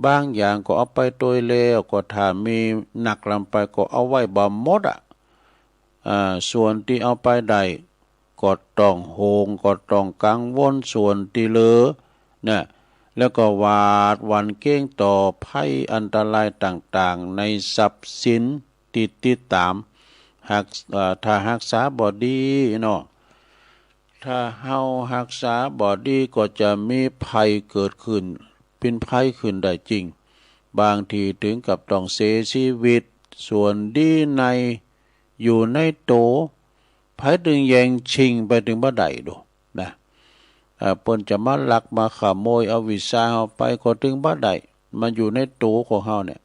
บางอย่างก็เอาไปโตยแล้ว ก็ถ้ามีนักล้ำไปก็เอาไว้บ่หมดอะ อ่า ส่วนตี้เอาไปได้ ก็ต้องห่วง ก็ต้องกังวล ส่วนตี้เหลือนะ แล้วก็หวาดหวั่นเกรงต่อภัยอันตรายต่างๆ ในทรัพย์สินตี้ติดต๋าม หัก เอ่อ ถ้าหักษาบ่ดีเนาะ ถ้าเฮาหักษาบ่ดีก็จะมีภัยเกิดขึ้น เป๋นภัยขึ้นได้จริง บางทีถึงกับต้องเสียชีวิต ส่วนดีในอยู่ในโต ใผตึงแย่งชิงไปตึงบ่ได้ดูนะ เอ่อ เปิ้นจะมาลักมาขโมยเอาวิชาเฮาไปก็ตึงบ่ได้ มันอยู่ในโตของเฮาเนี่ย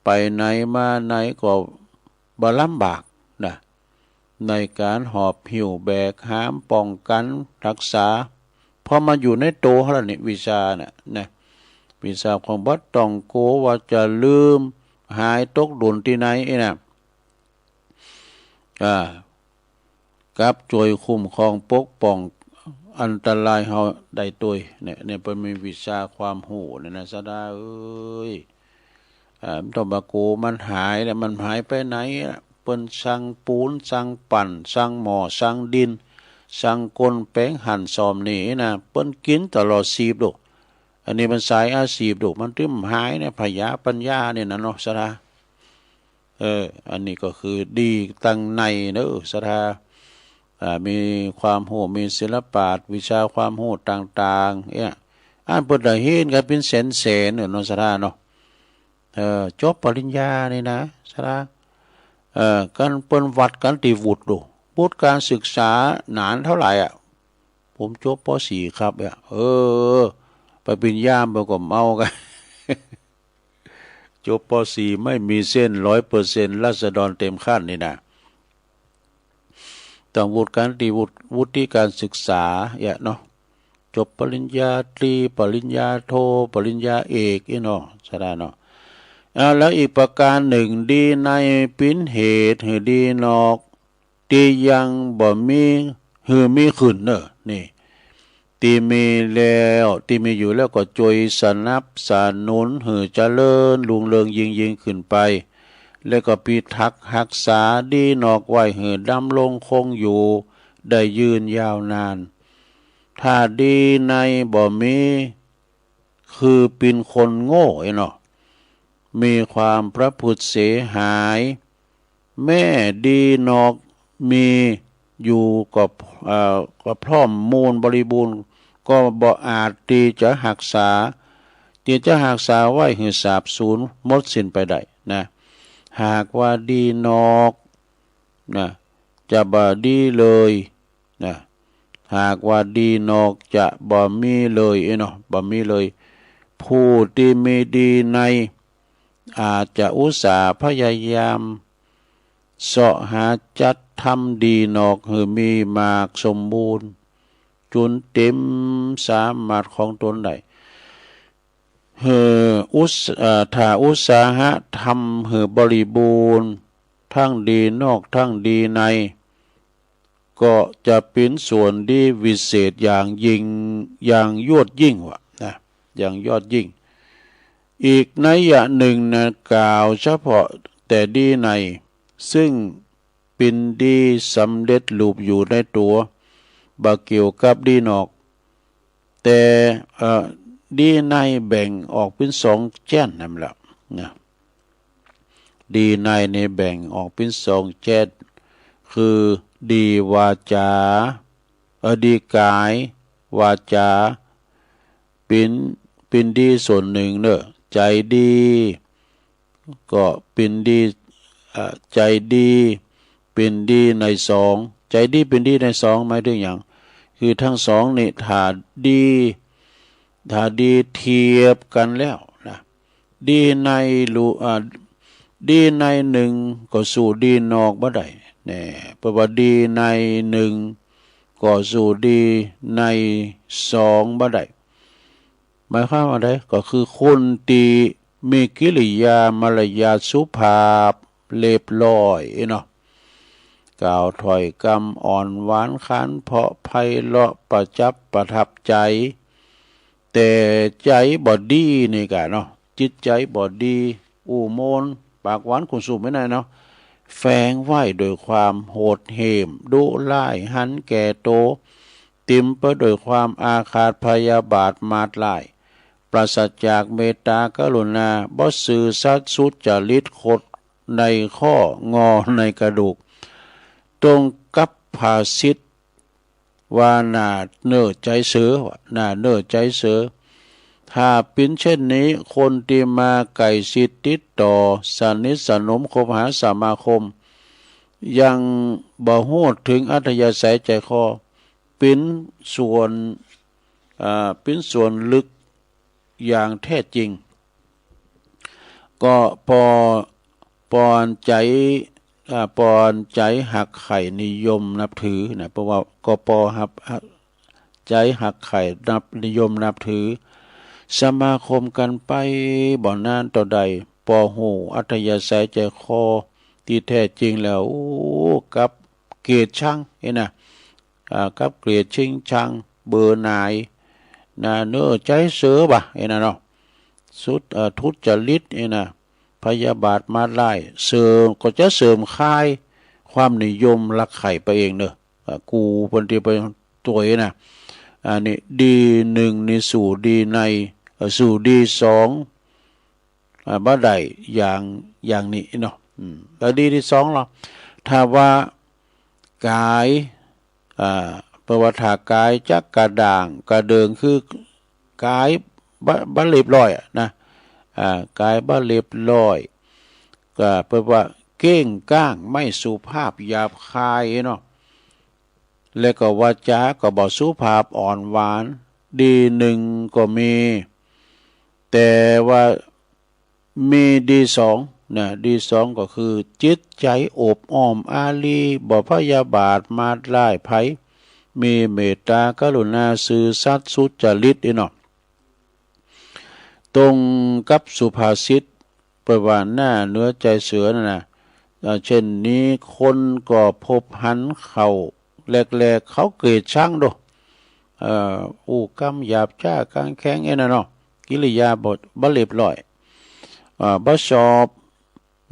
ไปไหนมาไหนก็บ่ลำบากนะ ในก๋านหอบหิ้วแบกหามป้องกั๋นฮักษา เพราะมันอยู่ในโตเฮาแล้วนี่ วิชาน่ะนะ วิชาของบ่ต้องกั๋วว่าจะลืมหายตกหล่นตี้ไหนอี้นะ อ่า กับจ้วยคุ้มครองปกป้องอันตรายเฮาได้ตวย เนี่ย เนี่ยเปิ้นมีวิชาความฮู้เนี่ยนะ ศรัทธาเอ๋ย อ่า บ่ต้องบ่ากั๋วมันหายแล้ว มันหายไปไหนอะ เปิ้นสั่งปูน สั่งปั้น สั่งหม้อ สั่งดิน สั่งคนแป๋งหั้นซ่อมนี่นะ เปิ้นกิ๋นตลอดชีพโด อันนี้มันสายอาชีพโด มันตึงหายเนี่ย ผยาปัญญาเนี่ยนะเนาะ ศรัทธา เออ อันนี้ก็คือดีตังในเนอะ ศรัทธา อ่า มีความฮู้ มีศิลปะ วิชาความฮู้ต่างๆ เนี่ย อันเปิ้นได้เฮียนกั๋นเป๋นแสนๆ เนอะ ศรัทธาเนาะ เออ จบปริญญานี่นะ ศรัทธา เออ กั๋นเปิ้นวัดกั๋นตี้วุฒิโด วุฒิก๋านศึกษาหนานเต้าใดอะ ผมจบ ป.สี่ ครับ เนี่ย เออ ไปเป๋นยามไปก็เมากั๋น จบ ป.สี่ ไม่มีเส้น ร้อยเปอร์เซ็นต์ ราษฎรเต็มขั้นนี่นะ ต้องวุฒิก๋านตี้ วุฒิ วุฒิก๋านศึกษาเนี่ยเนาะ จบปริญญาตรี ปริญญาโท ปริญญาเอกอี้เนาะ ศรัทธาเนาะ อ่า แล้วอีกประก๋านนึ่ง ดีในเป๋นเหตุหื้อดีนอก ตี้ยังบ่มี หื้อมีขึ้นเน่อ นี่ ตี้มีแล้ว ตี้มีอยู่แล้วก็จ้วยสนับสนุนหื้อเจริญรุ่งเรืองยิ่งๆ ขึ้นไป แล้วก็พิทักษ์ฮักษาดีนอกไว้หื้อดำรงคงอยู่ได้ยืนยาวนาน ถ้าดีในบ่มี คือเป๋นคนโง่อี้เนาะ มีความประพฤติเสียหาย แม้ดีนอกมีอยู่ก็ เอ่อ ก็พร้อมมูลบริบูรณ์ ก็บ่อาจตี้จะฮักษา ตี้จะฮักษาไว้หื้อสาบสูญหมดสิ้นไปได้นะ หากว่าดีนอกนะ จะบ่ดีเลย นะ หากว่าดีนอกจะบ่มีเลยเนาะ บ่มีเลย ผู้ตี้มีดีในอาจจะอุตส่าห์พยายามเสาะหาจัดทำดีนอกหื้อมีมากสมบูรณ์ จ๋นเต็มสามารถของตนได้ หื้ออุตส- เอ่อ ถ้าอุตสาหะทำหื้อบริบูรณ์ ทั้งดีนอกทั้งดีใน ก็จะเป๋นส่วนดีวิเศษอย่างยิ่ง อย่างยอดยิ่งว่านะ อย่างยอดยิ่ง อีกนัยยะนึ่งนะ กล่าวเฉพาะแต่ดีใน ซึ่งเป๋นดีสำเร็จรูปอยู่ในตั๋ว บ่เกี่ยวกับดีนอก แต่ เอ่อ ดีในแบ่งออกเป๋นสองแจ้นนั่นแหละนะ ดีในนี่แบ่งออกเป๋นสองแจ้น คือดีวาจา เอ่อ ดีกาย วาจา เป๋น เป๋นดีส่วนนึ่งเน่อ ใจ๋ดี ก็เป๋นดี เอ่อ ใจ๋ดีเป๋นดีในสอง ใจ๋ดีเป๋นดีในสองหมายเถิงหยัง คือตึงสองนี่ถ้าดี ถ้าดีเทียบกั๋นแล้วนะ ดีในลู อ่า ดีในนึ่งก็สู้ดีนอกบ่ได้แน่ เพราะว่าดีในนึ่งก็สู้ดีในสองบ่ได้ หมายความว่าใด ก็คือคนตี้มีกิริยามารยาทสุภาพเรียบร้อยเนาะ กล่าวถ้อยกำอ่อนหวานคานเพราะไพเราะประจับประทับใจ๋ แต่ใจ๋บ่ดีนี่กาเนาะ จิตใจ๋บ่ดี อู้ม่วน ปากหวานกุนสุมไม่ได้เนาะ แฝงไว้โดยความโหดเหี้ยม ดุร้ายหันแก่โต เต๋มไปโดยความอาฆาตพยาบาทมาดร้าย ปราศจากเมตตากรุณา บ่ซื่อสัตย์สุจริต ขดในข้องอในกระดูก ตรงกับภาษิตว่าน่าเน่อใจ๋เสอ ว่าน่าเน่อใจ๋เสอ ถ้าเป๋นเช่นนี้ คนตี้มาใก้ชิดติดต่อ สนิทสนมคบหาสมาคม ยังบ่ฮู้เถิงอัธยาศัยใจ๋คอ เป๋นส่วน อ่า เป๋นส่วนลึกอย่างแท้จริง ก็ปอ ปออันใจ๋ อ่า ปออันใจ๋ฮักใค่นิยมนับถือนะ เพราะว่าก็ปอฮัก ใจ๋ฮักใค่นับ นิยมนับถือ สมาคมกั๋นไปบ่นานเต้าใด ปอฮู้อัธยาศัยใจ๋คอตี้แท้จริงแล้ว โอ้ กลับเกลียดชังเอ้ยนะ อ่า กลับเกลียดชิงชัง เบื่อหน่าย น่าเน่อใจ๋เสอบ่ะ เอ้ยนะเนาะ สุด เอ่อ ทุจริตเอ้ยนะ พยาบาทมาดร้าย เสริม ก็จะเสริมคายความนิยมฮักใค่ไปเองเน่อ อ่า กูเปิ้นตี้ไปตวยนะ อันนี้ดีนึ่งนี่สู้ดีใน เอ่อ สู้ดีสอง อ่า บ่ได้อย่าง อย่างนี้เนาะ อืม แล้วดีตี้สองล่ะ ถ้าว่ากาย อ่า เปิ้นว่าถ้ากายจักกระด้างกระเดิง คือกายบ่ บ่เรียบร้อยอะนะ อ่า กายบ่เรียบร้อย ก็เปิ้นว่าเก้งก้าง ไม่สุภาพ หยาบคายเนาะ และก็วาจาก็บ่สุภาพอ่อนหวาน ดีนึ่งก็มี แต่ว่า มีดีสองนะ ดีสองก็คือจิตใจ๋อบอ้อมอารี บ่พยาบาทมาดร้ายใผ มีเมตตากรุณาซื่อสัตย์สุจริตเอ้ยเนาะ ตรงกับสุภาษิตเปิ้นว่าน่าเน่อใจ๋เสอนั่นนะ เอ่อ เช่นนี้คนก็พบหันเขาแลๆ เขาเกลียดชังโด เอ่อ อู้กำหยาบจ๊าคางแข็งเอ้ยนะเนาะ กิริยาบ่ บ่เรียบร้อย เอ่อ บ่ชอบ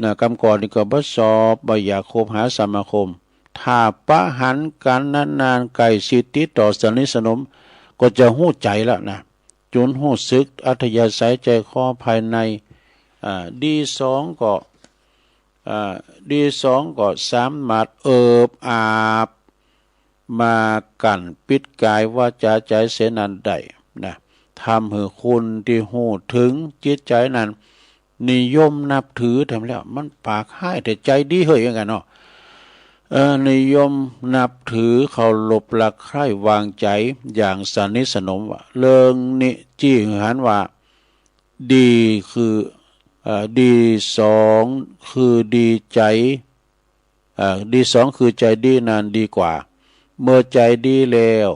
นะ กำก่อนนี่ก็บ่ชอบ บ่อยากคบหาสมาคม ถ้าปะหันกั๋นนานๆ ใก้ชิดติดต่อสนิทสนม ก็จะฮู้ใจ๋แล้วนะ จ๋นฮู้สึกอัธยาศัยใจ๋คอภายใน อ่า ดีสองก็ อ่า ดีสองก็สามารถเอิบอาบ มากั้นปิดกายวาจาใจ๋เสียนั้นได้นะ ทำหื้อคนตี้ฮู้เถิงจิตใจ๋นั้น นิยมนับถือแถมแล้ว มันปากฮ้ายแต่ใจ๋ดีเฮ้ย อย่างนั้นเนาะ เอ่อ นิยมนับถือ เคารพรักใคร่วางใจ๋อย่างสนิทสนมว่า เรื่องนี้จี้หื้อหันว่า ดีคือ เอ่อ ดีสองคือดีใจ๋ เอ่อ ดีสองคือใจ๋ดีนั้นดีกว่า เมื่อใจ๋ดีแล้ว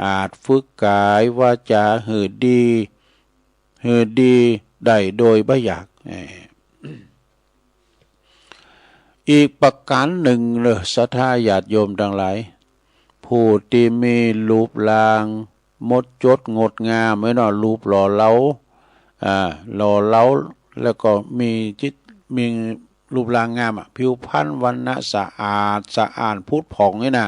อาจฝึกกายวาจาหื้อดี หื้อดีได้โดยบ่ยาก เอ่อ อีกประก๋านนึ่งเน่อ ศรัทธาญาติโยมตังหลาย ผู้ตี้มีรูปร่างหมดจดงดงามไว้เนาะ รูปหล่อเหลา อ่า หล่อเหลา แล้วก็มีจิต มีรูปร่างงามอะ ผิวพรรณวรรณะสะอาด สะอาดผุดผ่องนี่นะ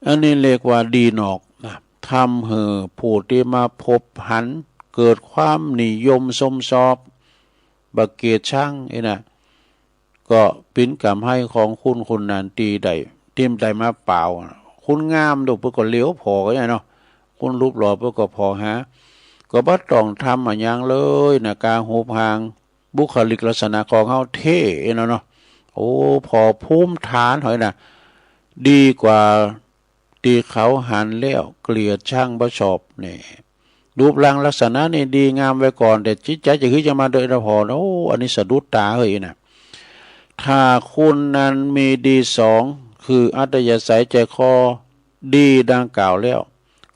อันนี้เรียกว่าดีนอกนะ ทำหื้อผู้ตี้มาพบหันเกิดความนิยมชมชอบ บ่เกียจชังนี่นะ ก็เป๋นก๋ำไฮของคนคนนั้นตี้ได้ ตี้ได้มาเป๋า คนงามดูเปิ้นก็เหลียวผ่อไอ้เนาะ คนรูปหล่อเปิ้นก็ผ่อหา ก็บ่ต้องทำอะหยังเลยนะ กาฮูปร่าง บุคลิกลักษณะของเฮาเท่เนาะเนาะ โอ้ ผ่อภูมิฐานหอยนะ ดีกว่าตี้เขาหันแล้วเกลียดชังบ่ชอบนี่ รูปร่างลักษณะนี่ดีงามไว้ก่อน แต่จิตใจ๋จะหื้อจะมาเดอะผ่อนะ โอ้ อันนี้สะดุดต๋าเฮ้ยนะ ถ้าคนนั้นมีดีสอง คืออัธยาศัยใจ๋คอดีดังกล่าวแล้ว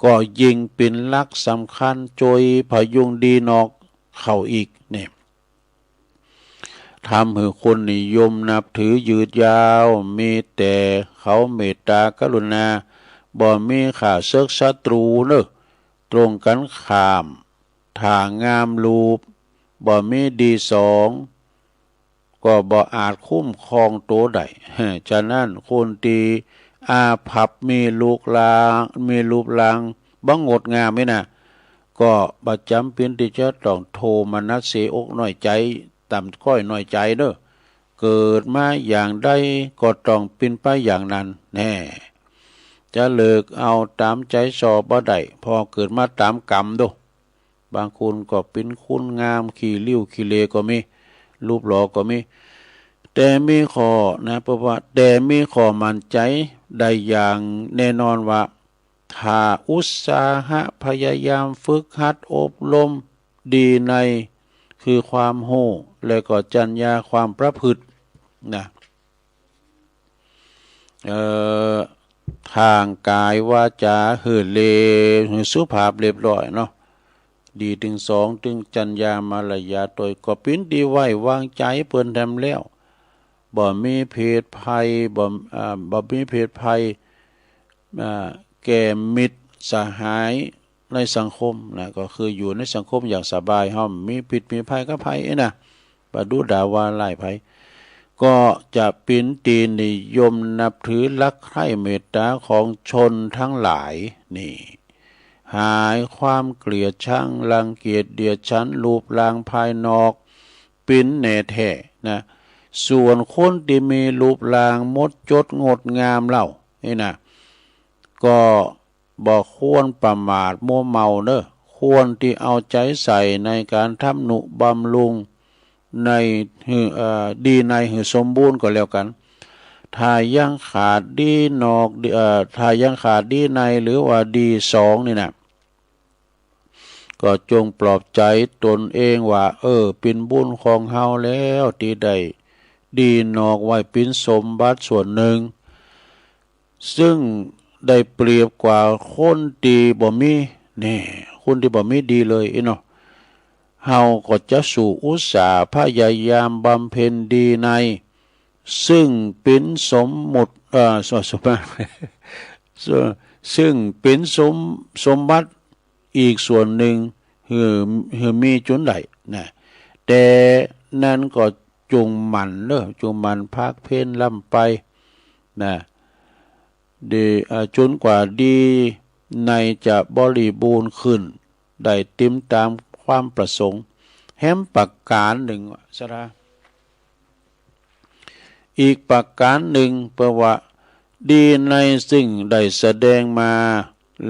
ก็ยิ่งเป๋นหลักสำคัญจ้วยพยุงดีนอกเข้าอีกนี่ ทำหื้อคนนิยมนับถือยืดยาว มีแต่เขาเมตตากรุณา บ่มีข้าเสิกศัตรูเนาะ ตรงกั๋นข้าม ถ้างามรูป บ่มีดีสอง ก็บ่อาจคุ้มครองตั๋วได้ ฉะนั้นคนตี้อาภัพมีรูปร่าง มีรูปร่างบ่งดงามนี่นะ ก็บ่จ๋ำเป๋นตี้จะต้องโทมนัสเสียอกน้อยใจ๋ ต่ำต้อยน้อยใจ๋เนาะ เกิดมาอย่างใดก็ต้องเป๋นไปอย่างนั้นแน่ จะเลิกเอาต๋ามใจ๋ชอบบ่ได้ เพราะเกิดมาต๋ามกรรมโด บางคนก็เป๋นคนงามขี้ริ้วขี้เหร่ก็มี รูปหล่อก็มี แต่มีข้อนะ เพราะว่า แต่มีข้อมั่นใจ๋ได้อย่างแน่นอนว่า ถ้าอุตสาหะพยายามฝึกหัดอบรมดีใน คือความฮู้ และก็จัญญาความประพฤตินะ เอ่อ ทางกายวาจ๋าหื้อเหล่ หื้อสุภาพเรียบร้อยเนาะ ดีตึงสอง ตึงจัญญามารยาตวย ก็เป๋นตี้ไว้วางใจ๋เปิ้นแหมแล้ว บ่มีเพศภัย บ่ อ่า บ่มีเพศภัย อ่า แก่มิตรสหายในสังคมนะ ก็คืออยู่ในสังคมอย่างสบาย เฮาบ่มีพิษมีภัยกับใผนะ บ่ดุด่าว่าร้ายใผ ก็จะเป๋นตี้นิยมนับถือรักใคร่เมตตาของชนทั้งหลายนี่ หายความเกลียดชังรังเกียจเดียดฉันรูปร่างภายนอก เป๋นแน่แท้นะ ส่วนคนตี้มีรูปร่างหมดจดงดงามเล่านี่นะ ก็บ่ควรประมาทมัวเมาเนาะ ควรตี้เอาใจ๋ใส่ในก๋านทำนุบำรุงในหื้อ เอ่อ ดีในหื้อสมบูรณ์ก็แล้วกั๋น ถ้ายังขาดดีนอก เอ่อ ถ้ายังขาดดีในหรือว่าดีสองนี่นะ ก็จงปลอบใจ๋ตนเองว่า เออ เป๋นบุญของเฮาแล้วตี้ได้ดีนอกไว้เป๋นสมบัติส่วนนึ่ง ซึ่งได้เปรียบกว่าคนตี้บ่มี แน่ คนตี้บ่มีดีเลยอี้เนาะ เฮาก็จะสู้อุตสาห์พยายามบำเพ็ญดีใน ซึ่งเป๋นสมมุติ เอ่อ ส- ส- ซึ่งเป๋นสม- สมบัติอีกส่วนนึ่ง หื้อ หื้อมีจุนได้นะ แต่นั้นก็จุ่งหมั่นเนาะ จุ่งหมั่นภาคเพียรล้ำไปนะ ดี เอ่อ จุนกว่าดีในจะบริบูรณ์ขึ้น ได้เต็มต๋ามความประสงค์ แหมประก๋านนึ่ง สะดา อีกประก๋านนึ่ง เปิ้นว่า ดีในซึ่งได้แสดงมา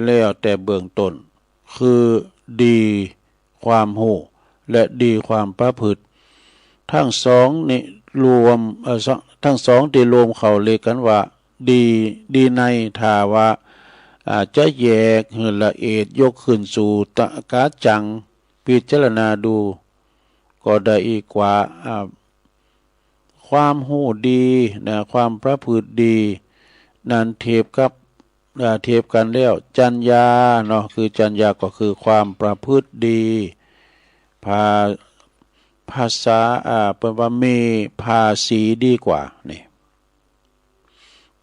แล้วแต่เบื้องต้น คือดีความฮู้ และดีความประพฤติ ตึงสองนี้รวม เอ่อ ตึงสองตี้รวมเข้าเรียกกั๋นว่า ดี ดีใน ถ้าว่า อ่า จะแยกหื้อละเอียดยกขึ้นสู่ตะกาจังพิจารณาดู ก็ได้อี้กว่า อ่า ความฮู้ดีนะ ความประพฤติดี นั้นเทียบกับ อ่า เทียบกั๋นแล้ว จัญญาเนาะ คือจัญญาก็คือความประพฤติดี ภา- ภาษา อ่า เปิ้นว่ามีภาษีดีกว่านี่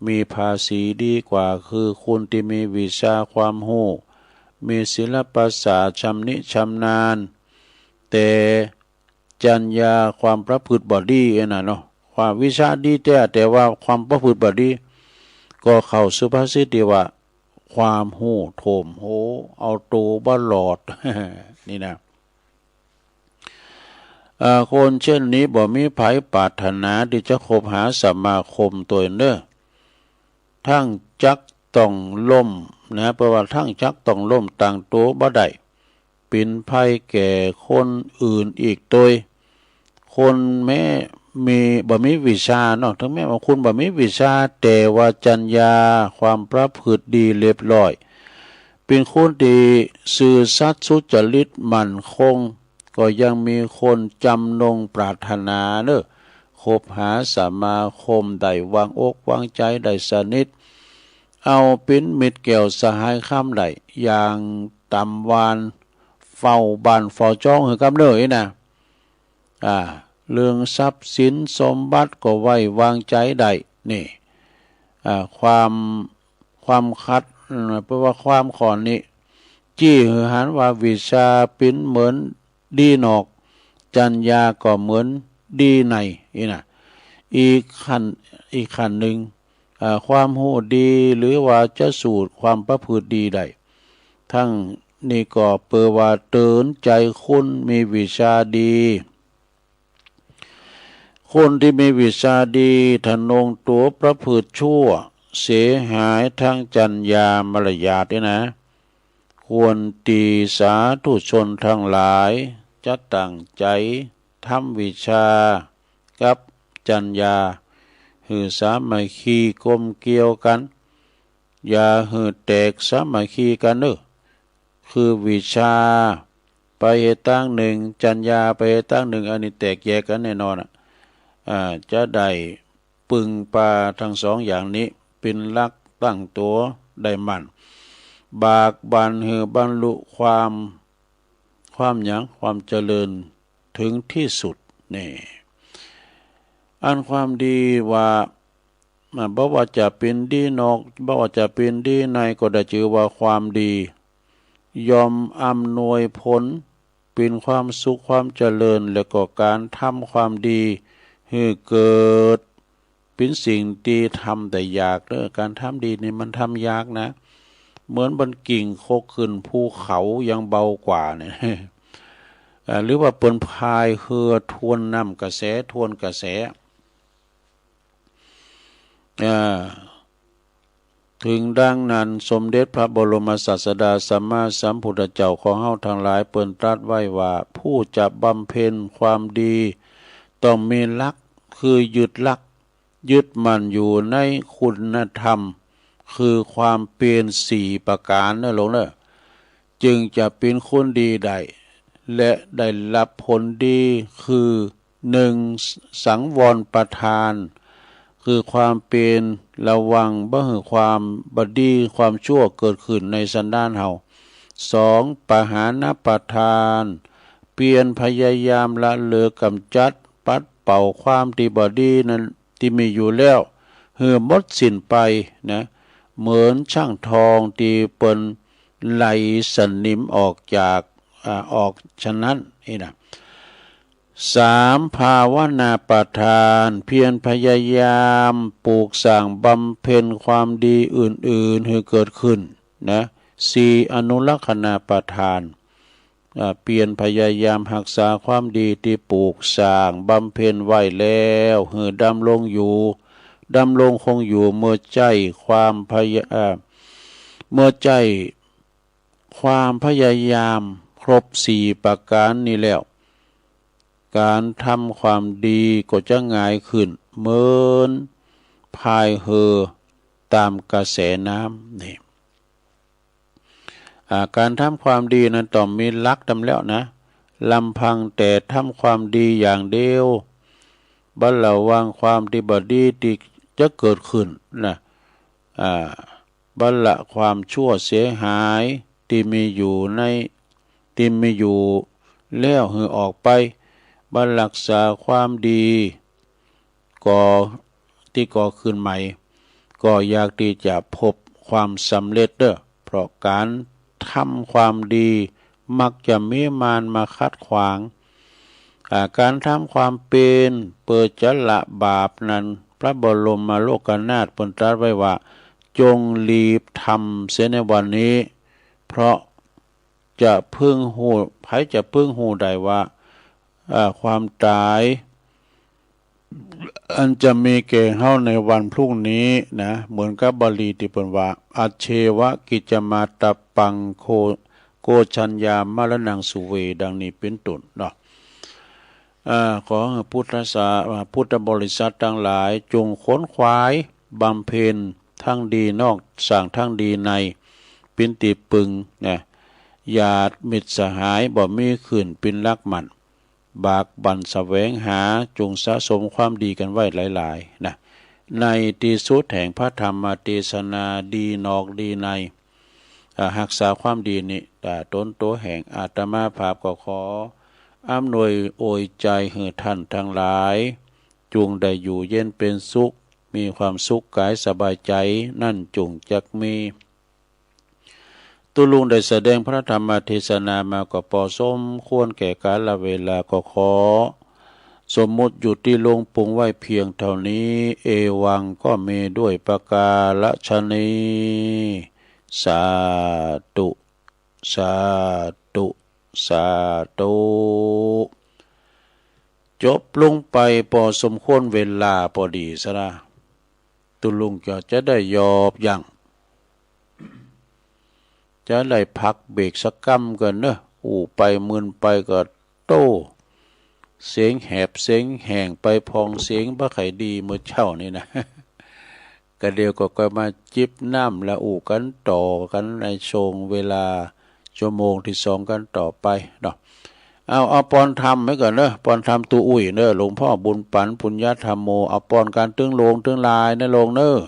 มีภาษีดีกว่า คือคนตี้มีวิชาความฮู้ มีศิลปศาสตร์ชำนิชำนาญ แต่จัญญาความประพฤติบ่ดีเอ้ยนะเนาะ ความวิชาดีแต๊ แต่ว่าความประพฤติบ่ดี ก็เข้าสุภาษิตตี้ว่า ความฮู้ถ่วมหัว เอาตั๋วบ่รอด นี่นะ เอ่อ คนเช่นนี้บ่มีใผปรารถนาตี้จะคบหาสมาคมตวยเน่อ ตึงจักต้องล้มนะ แปลว่าตึงจักต้องล้ม ตั้งตั๋วบ่ได้ เป๋นภัยแก่คนอื่นอีกตวย คนแม้มี บ่มีวิชาเนาะ เถิงแม้ว่าคนบ่มีวิชา แต่ว่าจัญญาความประพฤติดีเรียบร้อย เป๋นคนตี้ซื่อสัตย์สุจริตมั่นคง ก็ยังมีคนจำนงปรารถนาเน่อ คบหาสมาคมได้ วางอกวางใจ๋ได้สนิท เอาเป๋นมิตรแก้วสหายคำได้ อย่างต่ำหวานเฝ้าบ้านเฝ้าจ้องหื้อกำเน่ออี้นะ อ่า เรื่องทรัพย์สินสมบัติก็ไว้วางใจ๋ได้ นี่ อ่า ความ ความขัด อืม แปลว่าความข้อนี้ จี้หื้อหันว่าวิชาเป๋นเหมือนดีนอก จัญญาก็เหมือนดีใน อี้นะ อีกขั้น อีกขั้นนึ่ง อ่า ความฮู้ดี หรือว่าจะสูตรความประพฤติดีได้ ตึงนี้ก็เปื้อว่าเตื๋อนใจ๋คนมีวิชาดี คนตี้มีวิชาดี ทะนงตั๋วประพฤติชั่ว เสียหายตึงจัญญามารยาทนี่นะ ควรตี้สาธุชนตังหลาย จะตั้งใจ๋ทำวิชากับจัญญา หื้อสามัคคีกลมเกลียวกั๋น อย่าหื้อแตกสามัคคีกั๋นเน่อ คือวิชาไปตางนึ่ง จัญญาไปตางนึ่ง อันนี้แตกแยกกั๋นแน่นอนอะ อ่า จะได้ปึงปาตึงสองอย่างนี้ เป๋นหลักตั้งตั๋วได้มั่น บากบั่นหื้อบรรลุความ ความหยัง ความเจริญเถิงตี้สุด นี่ อันความดีว่า อ่า บ่ว่าจะเป๋นดีนอก บ่ว่าจะเป๋นดีใน ก็ได้จื้อว่าความดี ย่อมอำนวยผล เป๋นความสุขความเจริญ แล้วก็ก๋านทำความดีหื้อเกิด เป๋นสิ่งตี้ทำได้ยากเน่อ ก๋านทำดีนี่มันทำยากนะ เหมือนบ่ากิ่งคกขึ้นภูเขายังเบากว่าเนี่ย อ่า หรือว่าเปิ้นพายเฮือทวนน้ำกระแส ทวนกระแส อ่า เถิงดังนั้น สมเด็จพระบรมศาสดาสัมมาสัมพุทธเจ้าของเฮาตังหลาย เปิ้นตรัสไว้ว่า ผู้จะบำเพ็ญความดี ต้องมีหลัก คือยึดหลัก ยึดมั่นอยู่ในคุณธรรม คือความเปียรสี่ประก๋านเน่อหลวงเน่อ จึงจะเป๋นคนดีได้ และได้ฮับผลดี คือ นึ่ง สังวรประทาน คือความเปียรระวังบ่หื้อความบ่ดีความชั่วเกิดขึ้นในสันดานเฮา สอง ปหานประทาน เปียรพยายามละเลิกกำจัดปัดเป่าความตี้บ่ดีนั้นตี้มีอยู่แล้ว หื้อหมดสิ้นไปนะ เหมือนช่างทองตี้เปิ้นไล่สนิมออกจาก อ่า ออกฉะนั้น อี้นะ สาม ภาวนาประทาน เพียรพยายามปลูกสร้างบำเพ็ญความดีอื่นๆ หื้อเกิดขึ้นนะ สี่ อนุรักษณประทาน อ่า เพียรพยายามฮักษาความดีตี้ปลูกสร้างบำเพ็ญไว้แล้ว หื้อดำรงอยู่ ดำรงคงอยู่ เมื่อใจ๊ความพยา- อ่า เมื่อใจ๊ ความพยายามครบสี่ประก๋านนี้แล้ว ก๋านทำความดีก็จะง่ายขึ้น เหมือนพายเฮือต๋ามกระแสน้ำ นี่ อ่า ก๋านทำความดีนั้นต้องมีหลักดำแล้วนะ ลำพังแต่ทำความดีอย่างเดียว บ่ละวังความตี้บ่ดีตี้จะเกิดขึ้นนะ อ่า บ่ละความชั่วเสียหายตี้มีอยู่ใน ตี้มีอยู่แล้วหื้อออกไป บ่รักษาความดีก่อ ตี้ก่อขึ้นใหม่ ก็อยากตี้จะพบความสำเร็จเด้อ เพราะก๋านทำความดีมักจะมีมารมาขัดขวาง อ่า ก๋านทำความเปียร เปื้อจะละบาปนั้น พระบรมโลกนาถเปิ้นตรัสไว้ว่า จงรีบทำเสียในวันนี้ เพราะจะพึงฮู้ ใผจะพึงฮู้ได้ว่า อ่า ความต๋าย อันจะมีแก่เฮาในวันพรุ่งนี้นะ เหมือนกับบาลีตี้เปิ้นว่า อัจเฉวกิจจามาตะปังโค โกชัญญามรณังสุเว ดังนี้เป๋นต้นเนาะ อ่า ขอหื้อพุทธศา อ่า พุทธบริษัทตังหลาย จงขวนขวายบำเพ็ญทั้งดีนอก สร้างทั้งดีใน เป๋นตี้ปึงนะ ญาติมิตรสหายบ่มีขึ้นเป๋นหลักมั่น บากบั่นแสวงหา จงสะสมความดีกั๋นไว้หลายๆ นะ ในตี้สุดแห่งพระธรรมเตสนา ดีนอกดีใน อ่า ฮักษาความดีนี้ ต๋าต๋นตั๋วแห่งอาตมาภาพก็ขออำนวยอวยใจ๋หื้อท่านตังหลาย จุ่งได้อยู่เย็นเป๋นสุข มีความสุขก๋ายสบายใจ๋ นั้นจุ่งจักมี ตุ๊ลุงได้แสดงพระธรรมเตสนามาก็ปอสมควรแก่กาลเวลา ก็ขอสมมุติหยุดตี้ลุงปรุงไว้เพียงเต้านี้ เอวังก็มีด้วยประการฉะนี้ สาธุ สาธุ สาธุ จบลงไปปอสมควรเวลาปอดีซะละ ตุ๊ลุงก็จะได้หยอบยั้ง จะได้พักเบรกสักกำก่อนเนาะ อู้ไปมึนไปก็โต้ เสียงแหบเสียงแห้งไปพ่อง เสียงบ่ใค่ดีเมื่อเช้านี้นะ ก็เดี๋ยวก็ค่อยมาจิบน้ำและอู้กั๋นต่อกั๋นในช่วงเวลาชั่วโมงตี้สองกั๋นต่อไปเนาะ เอา เอาปอนธรรมไว้ก่อนเนาะ ปอนธรรมตุ๊อุ้ยเนาะ หลวงพ่อบุญปั๋น ปุญญธรรมโม เอาปอนกั๋นตึงโลงตึงลายเนาะ โลงเนาะ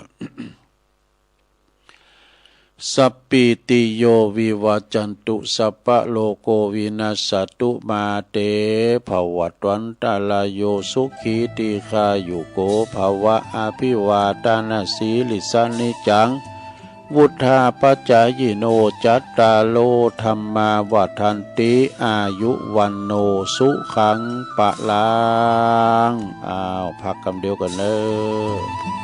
สัพพีติโยวิวัจจันตุ สัพพะโรโควินัสสะตุ มาเตภวัตวันตะราโย สุขีทีฆายุโกภะวะ อะภิวาทะนะสีลิสสะนิจจัง วุฑฒาปะจายิโน จัตตาโรธัมมาวัฑฒันติ อายุวัณโณสุขังพะลัง อ้าว พักกำเดียวก่อนเนาะ